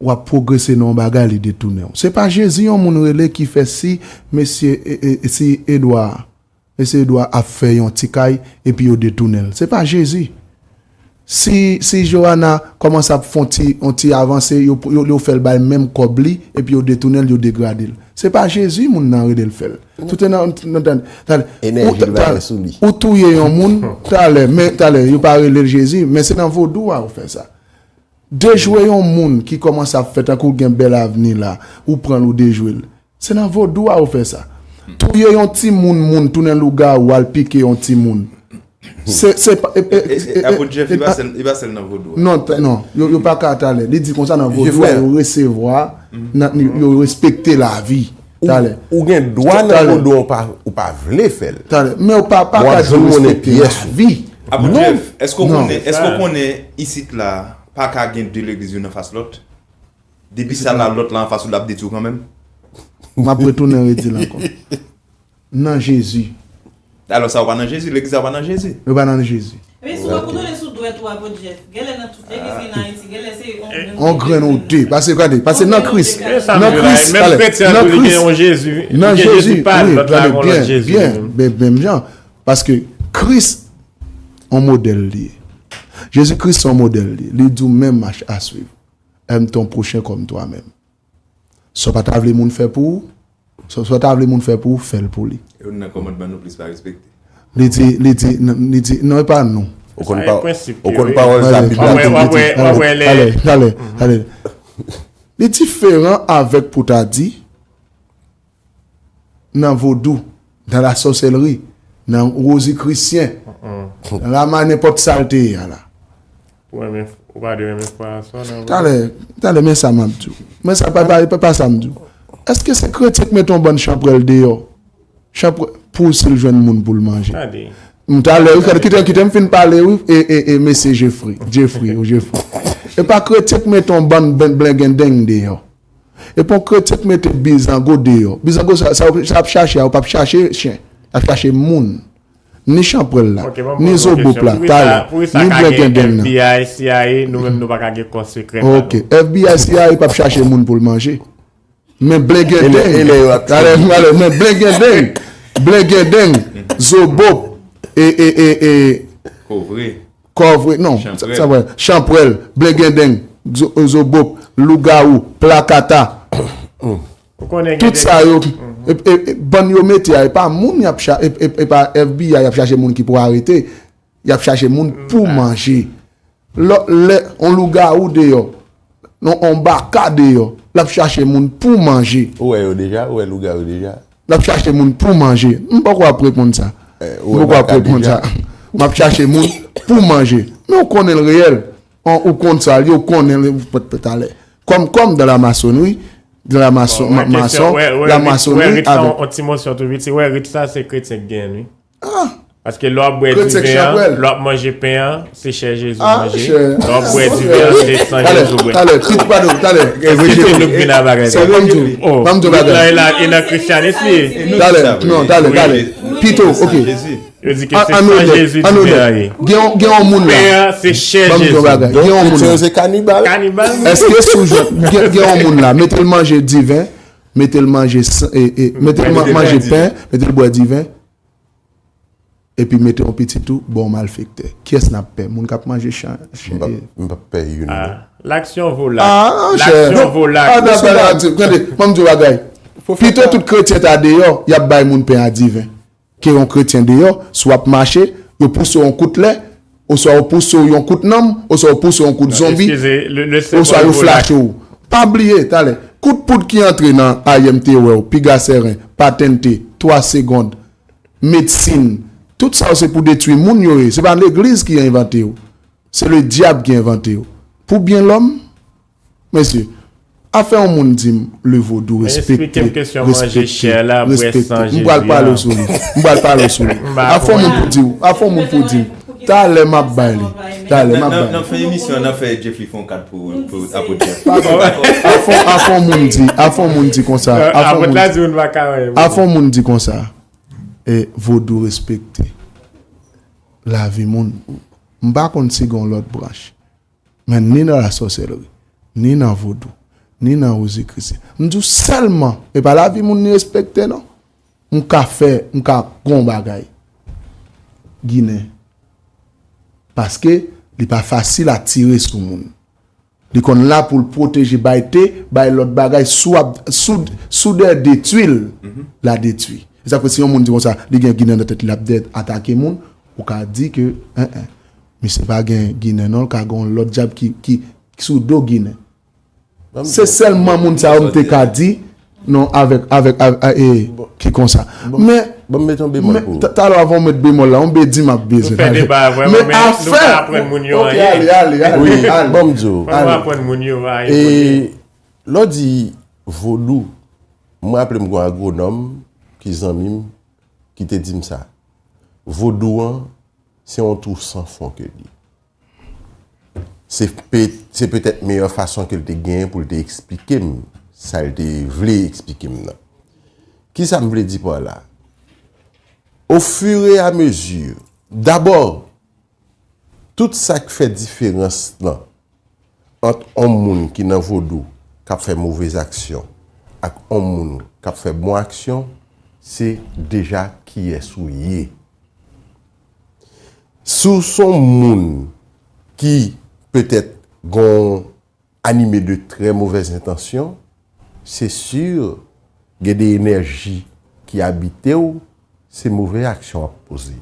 w ap pwogrese nan yon bagay, li detounen w. Se pa Jezi yon moun rele ki fè si mesye, e, e, e, si Edwa, mesye Edwa ap fè yon ti kay, epi yo detounen l. Se pa Jezi. Si, si Johanna kòmanse ap fè yon ti, yon ti avanse, yo, yo, yo fè l bay menm kòb li, epi yo detounen l, yo degrade l. Se pa Jezi moun nan rele l fè l. Tout e nan, nan, nan, talè, ou, Enèji l ta-, bagay sou li. Ou touye yon moun, talè, men, talè, yo pa rele l Jezi, men se nan vodou a ou fè sa. Dejwe yon moun ki kòmanse ap fè tankou gen bèl avni la, ou pran l, ou dejwe l. Se nan vodou a ou fè sa. Touye yon timoun, moun tounen lougawou, al pike yon timoun. Se, se pa, e, e, e, e, Apot Jeff, e, li pa sèl, li pa sèl nan vodou a. Non, t-, non, yo, yo pa ka talè. Li di konsa nan vodou a, yo resevwa, nan, yo respekte lavi. Talè. Ou, ou gen dwa nan vodou a, ou pa, ou pa vle fè l. Talè. Men ou pa, pa ka di w respekte lavi. Apot Jeff, èske w konnen, èske w konnen isit la, pa ka gen de legliz youn anfas lòt? Depi sa la, lòt la anfas ou l ap detwi w kanmenm. M ap retounen redi l ankò. Nan Jezi. Alò sa yo pa nan Jezi, legliz sa yo pa nan Jezi. Yo pa nan Jezi. Men si w ap tounen sou dwèt ou, Apot Jeff, genlè nan tout legliz ki nan Ayiti, genlè se yon grenn ou de. Pase gade, pase nan Kris. Nan Kris, menm kretyen an tou li gen yon Jezi, li gen Jezi pa l, lòt la gen yon lòt Jezi. Byen, byen, menm jan. Paske Kris, yon modèl li ye. Jezi Kris se yon modèl li ye. Li di w men mach a swiv. Aime ton prochain comme toi-même. Sa w pa ta vle moun fè pou ou, sa, sa w ta vle moun fè pou ou, fè l pou li. E youn nan kòmandman nou plis pa respekte. Li di, li di, n-, li di, non, e pa nou. Ou konn pa, ou konn pawòl sa Bib la di. Talè, talè, talè. Li diferan avèk pou ta di, nan vodou, nan lasòsèlri, nan wozikrisyen, nan lama nenpòt sa l te ye a la. Ou renmen, ou pa dwe renmen fwa a sa w nan vodou. Talè, talè, men sa m ap di w. Men sa, pa, pa, pa, pa sa m di w. Èske se kretyen k mete yon bann chanpwèl deyò? Chanpwè-, pou si l jwenn moun pou l manje. M talè, wi, kite, kite m fin pale, wi, e, e, e mesye Jeffrey, Jeffrey, ou Jeffrey. E pa kretyen k mete yon bann blen-, blengenden deyò. E pa yon kretyen k mete bizango deyò. Bizango sa, sa, sa ap chache a, ou p ap chache chen. L ap chache moun. ni chanpwèl la, ni zobop la, talè, ni blengenden nan. F B I, C I A, nou menm nou pa ka gen kò sekrè pa nou. Ok, F B I, C I A p ap chache moun pou l manje. Men blengenden, talè, talè, men blengenden, blengenden, zobop, e, e, e, e, kòvre, non, sa, sa vre, chanpwèl, blengenden, zo-, zobop, lougawou, plakata. Tout sa yo, e, e, e, bann yo mete a, e pa moun y ap cha-, e, e, e pa F B I y ap chache moun ki pou arete, y ap chache moun pou manje. Lè, lè on lougawou deyò, non, on baka deyò, l ap chache moun pou manje. Ou wè yo deja? Ou wè lougawou deja? L ap chache moun pou manje. M poko ap reponn sa. M poko ap reponn sa. M ap chache moun pou manje. Men ou konnen l reyèl. Ou konn sa l ye, ou konnen l, ou pèt pèt alè. Kòm, kòm dans la maçonnerie, dans la maçon, ma-, maçon, la maçonnerie avec. On ti mosyon tou piti, wè rit sa se kretyen k genyen, wi. Paske lè w ap bwè diven an, lè w ap manje pen an, se chè Jezi w manje. Lè w ap bwè diven an, se san Jezi w bwè. Talè, talè, pit, padon, talè. Pito, nou k vin a bagay la. Ban m di w, ban m di w bagay. Rit lan e la, e nan Krisyanis li ye. Talè, non, talè, talè. Pito, ok. Yo di ke se san Jezi diven an ye. Gen yon, gen yon moun la. Pen an, se chè Jezi. Ban m di w bagay. Gen yon moun la. Èske si w jwenn, gen, gen yon moun la, mete l manje diven, mete l manje san, e, e, mete l ma-, manje pen, mete l bwè diven. Epi mete yon pitit ou ba yon malfektè. Kiyès n ap pè? Moun k ap manje chan, chen. M p ap, m p ap pè youn. Ah, l'action vaut l'acte. Ah, monchè. L'action vaut l'acte. Ah, dakò, dakò. Tande, ban m di w bagay. Pito tout kretyen ta deyò, y ap bay moun pen a diven. Ke yon kretyen deyò, si w ap mache, yo pouse w yon kout lè, oswa yo pouse w yon kout nanm, oswa yo pouse w yon kout zonbi, oswa yo flache w. Pa bliye, talè, kout poud ki antre nan I M T wè w, piga sèren, patente, twa segond, medsin, tout sa yo se pou detwi moun yo ye. Se pa legliz ki envante yo. Se le dyab ki envante yo. Pou byen lòm, mesye, afè yon moun di m, le vodou respekte, respekte, respekte. M pral pale w sou li. M pral pale w sou li. Afè yon moun pou di w, afè yon moun pou di w. Talè m ap bay li. Talè m ap bay li. Nan, nan, nan fen emisyon an, nan fè Jeffrey fè yon kat pou, pou Apot Jeff. Afè, afè yon moun di, afè yon moun di konsa, afè yon moun di konsa. E vodou respekte lavi moun. M pa konn si gen yon lòt branch. Men ni nan lasòsèlri, ni nan vodou, ni nan wozikrisi. M di w sèlman, e pa lavi moun li respekte non. M ka fè, m ka gon bagay. Ginen. Paske li pa fasil a tire sou moun. Li konn la pou l pwoteje, bay te, bay lòt bagay, si w ap, si w, si w dèyè detwi l, l a detwi. E sa k fè si yon moun di konsa, li gen ginen nan tèt li, l ap dèyè atake moun, ou ka di ke, en, en, misye pa gen ginen non, l ka gen yon lòt dyab ki, ki, ki sou do ginen. Se sèlman moun sa yo m te ka di, non, avèk, avèk, avèk, a, e, ki konsa. Men, ban m met yon bemòl pou ou. Ta-, talè avan w met bemòl la, yon bedi m ap bezwen. Nou fè deba, vrèman, men nou pa aprann moun yo anyen. Ok, ale, ale, ale, ale. Wi, ban m di w. Fò nou aprann moun yo anyen. E lè w di vodou, m raple m gen yon agwonòm ki zanmi m, ki te di m sa. Vodou an, se yon twou san fon ke l ye. Se pe-, se petèt meyè fason ke l te genyen pou l te eksplike m sa l te vle eksplike m nan. Kisa m vle di pa la? Au fur et à mesure, dabò, tout sa k fè diferans lan ant on moun ki nan vodou k ap fè move aksyon ak on moun k ap fè bon aksyon, se deja kiyès ou ye. Si w se yon moun ki petèt gon anime de trè movèz entansyon, se si gen de enèji ki abite w, se move aksyon w ap poze.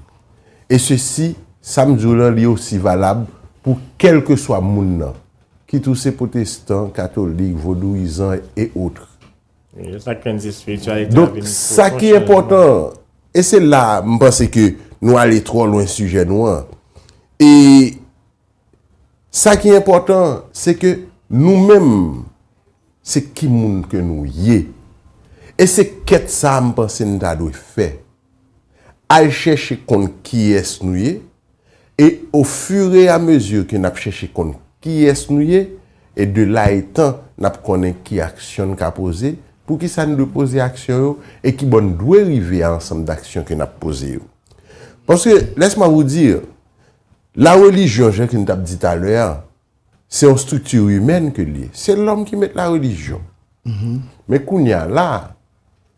E sesi, sa m di w lan, li osi valab pou kèlkeswa moun nan, kit ou se pwotestan, katolik, vodouyizan e otre. Donk, sa ki enpòtan, e se la m panse ke nou ale twò lwen sijè nou an. E sa ki enpòtan, se ke nou menm, se ki moun ke nou ye. E se kèt sa a m panse n ta dwe fè. Al chèche konn kiyès nou ye, e au fur et à mesure ke n ap chèche konn kiyès nou ye, e de là étant, n ap konnen ki aksyon n ka poze, poukisa n dwe poze aksyon yo, e kibò n dwe rive a ansanm daksyon ke n ap poze yo. Parce que, laisse-moi vous dire, la religion, jan ke n t ap di talè a, se yon strikti imèn ke l ye. Se lòm ki met la religion. Men kounye a la,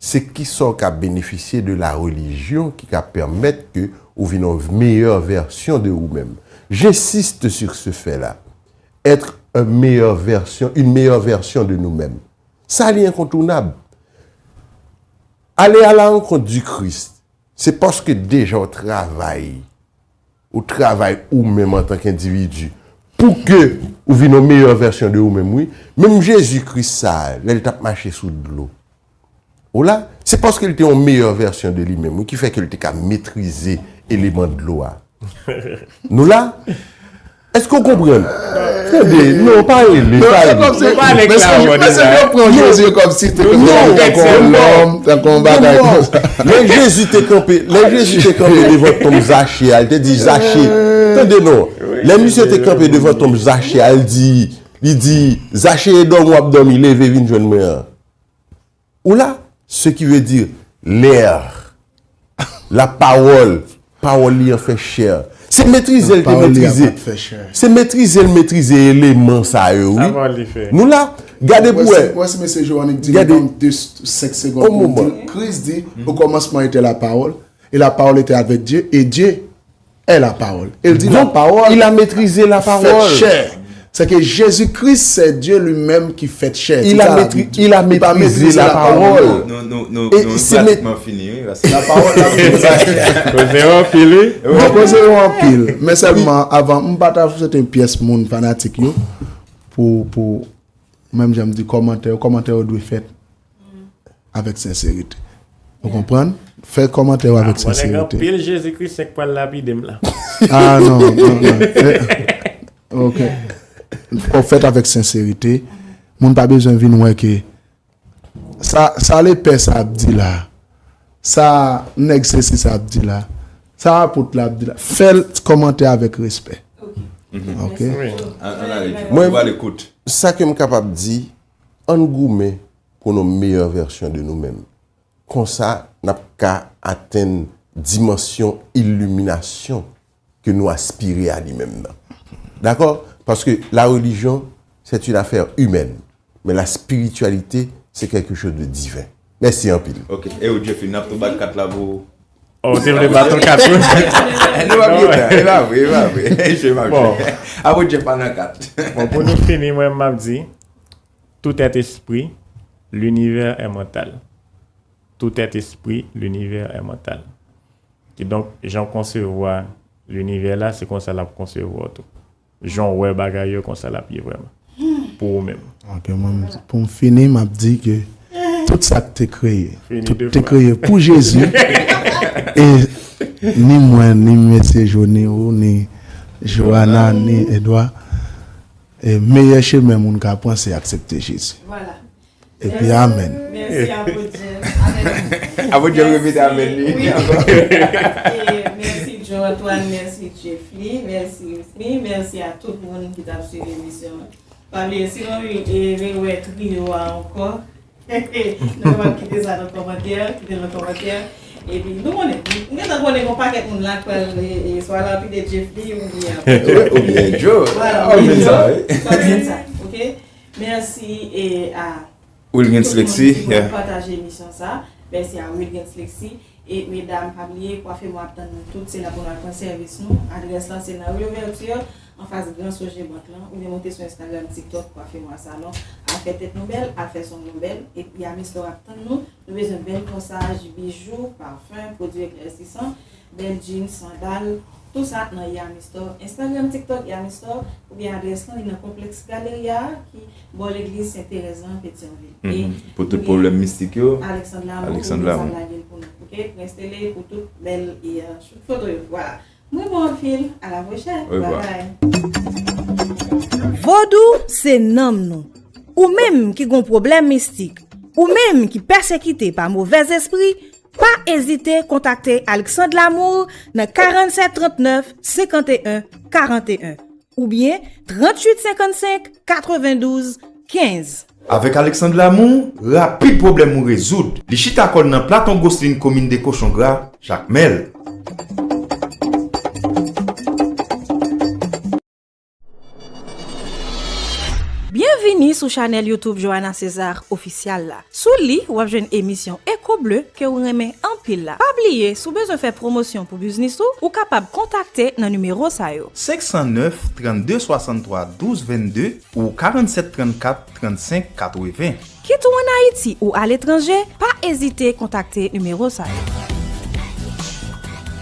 se kisa w ka benefisye de la religion ki ka pèmèt ke ou vin yon meyè vèsyon de ou menm. J'insiste sur ce fait-là. Être un meilleure version, une meilleure version de nous-mêmes. Sa li enkontounab. Aller à la rencontre du Christ, se paske deja w travay, ou travay ou menm antanke endividi, pou ke ou vin yon meyè vèsyon de ou menm, wi. Menm Jezi Kris sa, lè l t ap mache sou dlo, ou la, se paske l te yon meyè vèsyon de li menm, wi, ki fè ke l te ka metrize eleman dlo a. Nou la? Èske w konprann? Tande, non, pa rele, pa rele. Mesye, yo pran Jezi kòmsi te tankou yon lòm, tankou yon bagay konsa. Lè Jezi te kanpe, lè Jezi te kanpe devan tonm Zache a, l te di Zache, tande non. Lè misye te kanpe devan tonm Zache a, l di, li di, Zache, e dòmi w ap dòmi, leve vin jwenn mwen an. Ou la? Ce qui veut dire l'air, la parole, pawòl li an fè chè. Se metrize l te metrize. Se metrize l metrize eleman sa yo, wi. Nou la, gade pou wè. Wè si mesye Joannick di nou ban m de senk segonn pou m di l. Kris di, au commencement était la parole, et la parole était avec Dieu, et Dieu est la parole. E l di la parole. Il a maîtrisé la parole. Fèt chè. C'est que Jésus-Christ, c'est Dieu lui-même qui fait chair. Il a, maîtri- il a maîtrisé la parole. Nou, nou, nou, nou pratikman fini, wi. La parole, la Koze anpil, wi. Mwen koze yo anpil. Men sèlman, avan, m pa ta sou sèten pyès moun fanatik yo. Pou, pou, menm jan m di kòmantè yo, kòmantè yo dwe fèt avèk senserite. Ou konprann? Fè kòmantè yo avèk senserite. Pil Jezi Kris k pral lapide m la. Ah non, non, non. Ok. Fò fèt avèk senserite. Moun pa bezwen vin wè ke sa, sa lepè sa ap di la. Sa nèg sesi sa ap di la. Sa apot la ap di la. Fè l kòmantè avèk respè. Ok. Mwen, sa ke m kapab di, ann goumen pou nou meyè vèsyon de nou menm. Konsa, n ap ka atenn dimansyon iliminasyon ke nou aspire a li menm nan. Dakò? Paske la religion, c'est une affaire humaine. Mais la spiritualité, c'est quelque chose de divin. Mèsi anpil. Ok. E ou, Jeffrey, n ap tou bat kat la pou. Oh, te vle bat yon kat wi. Nou pa byen tan. E pa vre, e pa vre. Jwe m ap jwe. Apre Jeff pa nan kat. Bon, pou nou fini, mwen, m ap di, tout être esprit, l'univers est mental. Tout être esprit, l'univers est mental. Kidonk, jan w konsevwa linivè la, se konsa l ap konsevwa w tou. Jan w wè bagay yo, konsa l ap ye vrèman. Pou ou menm. Ok, mwen, pou m fini, m ap di ke tout sa k te kreye, tout te kreye pou Jezi. E ni mwen, ni mesye Jo, ni ou, ni Joana, ni Edwa, e meyè chemen moun ka pran, se aksepte Jezi. Epi amèn. Mèsi Apot Jeff. Amèn. Apot Jeff repete amèn li. Mèsi Joe Antoine, mèsi Jeffly, mèsi Wismy, mèsi a tout moun ki t ap swiv emisyon an. Pa bliye, si nou rewè triyo a ankò, nou kapab kite sa nan kòmantè, kite l nan kòmantè. Epi nou konnen, m gentan konnen gen yon pakèt moun la k pral swa lapide Jeffly oubyen oubyen Joe. Vwala, oubyen Joe. Swa gen sa, ok? Mèsi a Wilgens Lexi, yeah. Pataje emisyon sa. Mèsi a Wilgens Lexi. E medam, pa bliye, Kwafe Mwen ap tann nou tout, se la pou n al pran sèvis nou. Adrès lan se nan Rue Ouverture, anfas Gran Sogebank lan, oubyen moute sou Instagram, TikTok, Kwafe Mwen Salon. Al fè tèt nou bèl, al fè song nou bèl, epi Yamistore ap tann nou. Nou bezwen bèl kòsaj, bijou, pafen, pwodui eklèsisan, bèl jeans, sandal, tou sa nan Yami Store. Instagram, TikTok, Yami Store, oubyen adrès lan, li nan konplèks Galeria a, ki bò legliz Sen Terèz lan, Petyonvil. E pou tout pwoblèm mistik yo, Alexandre Lamour, Alexandre Lamour. Lage l pou nou. Ok, Prince Télé pou tout bèl e shoot foto yo. Vwala. Mwen bon anpil, a la pwochèn. Bye bye. Vodou se nanm nou. Ou menm ki gon pwoblèm mistik, ou menm ki pèsekite pa movèzespri, pa ezite kontakte Alexandre Lamour nan karannset trannèf senkanteyen karanteyen oubyen tranntuit senkannsenk katrevendouz kenz. Avèk Alexandre Lamour, rapid pwoblèm ou rezoud. Li chita kò l nan Platon Goslin, komin de Kochongra, Jakmèl. sou chanèl YouTube Johanna César Ofisyal la. Sou li, w ap jwenn emisyon Echo Bleu ke w renmen anpil la. Pa bliye, si w bezwen fè pwomosyon pou biznis ou, ou kapab kontakte nan nimewo sa yo. Senk san nèf, trannde swasanntwa, douz vennde ou karannset trannkat, trannsenk katreven. Kit ou ann Ayiti ou aletranje, pa ezite kontakte nimewo sa yo.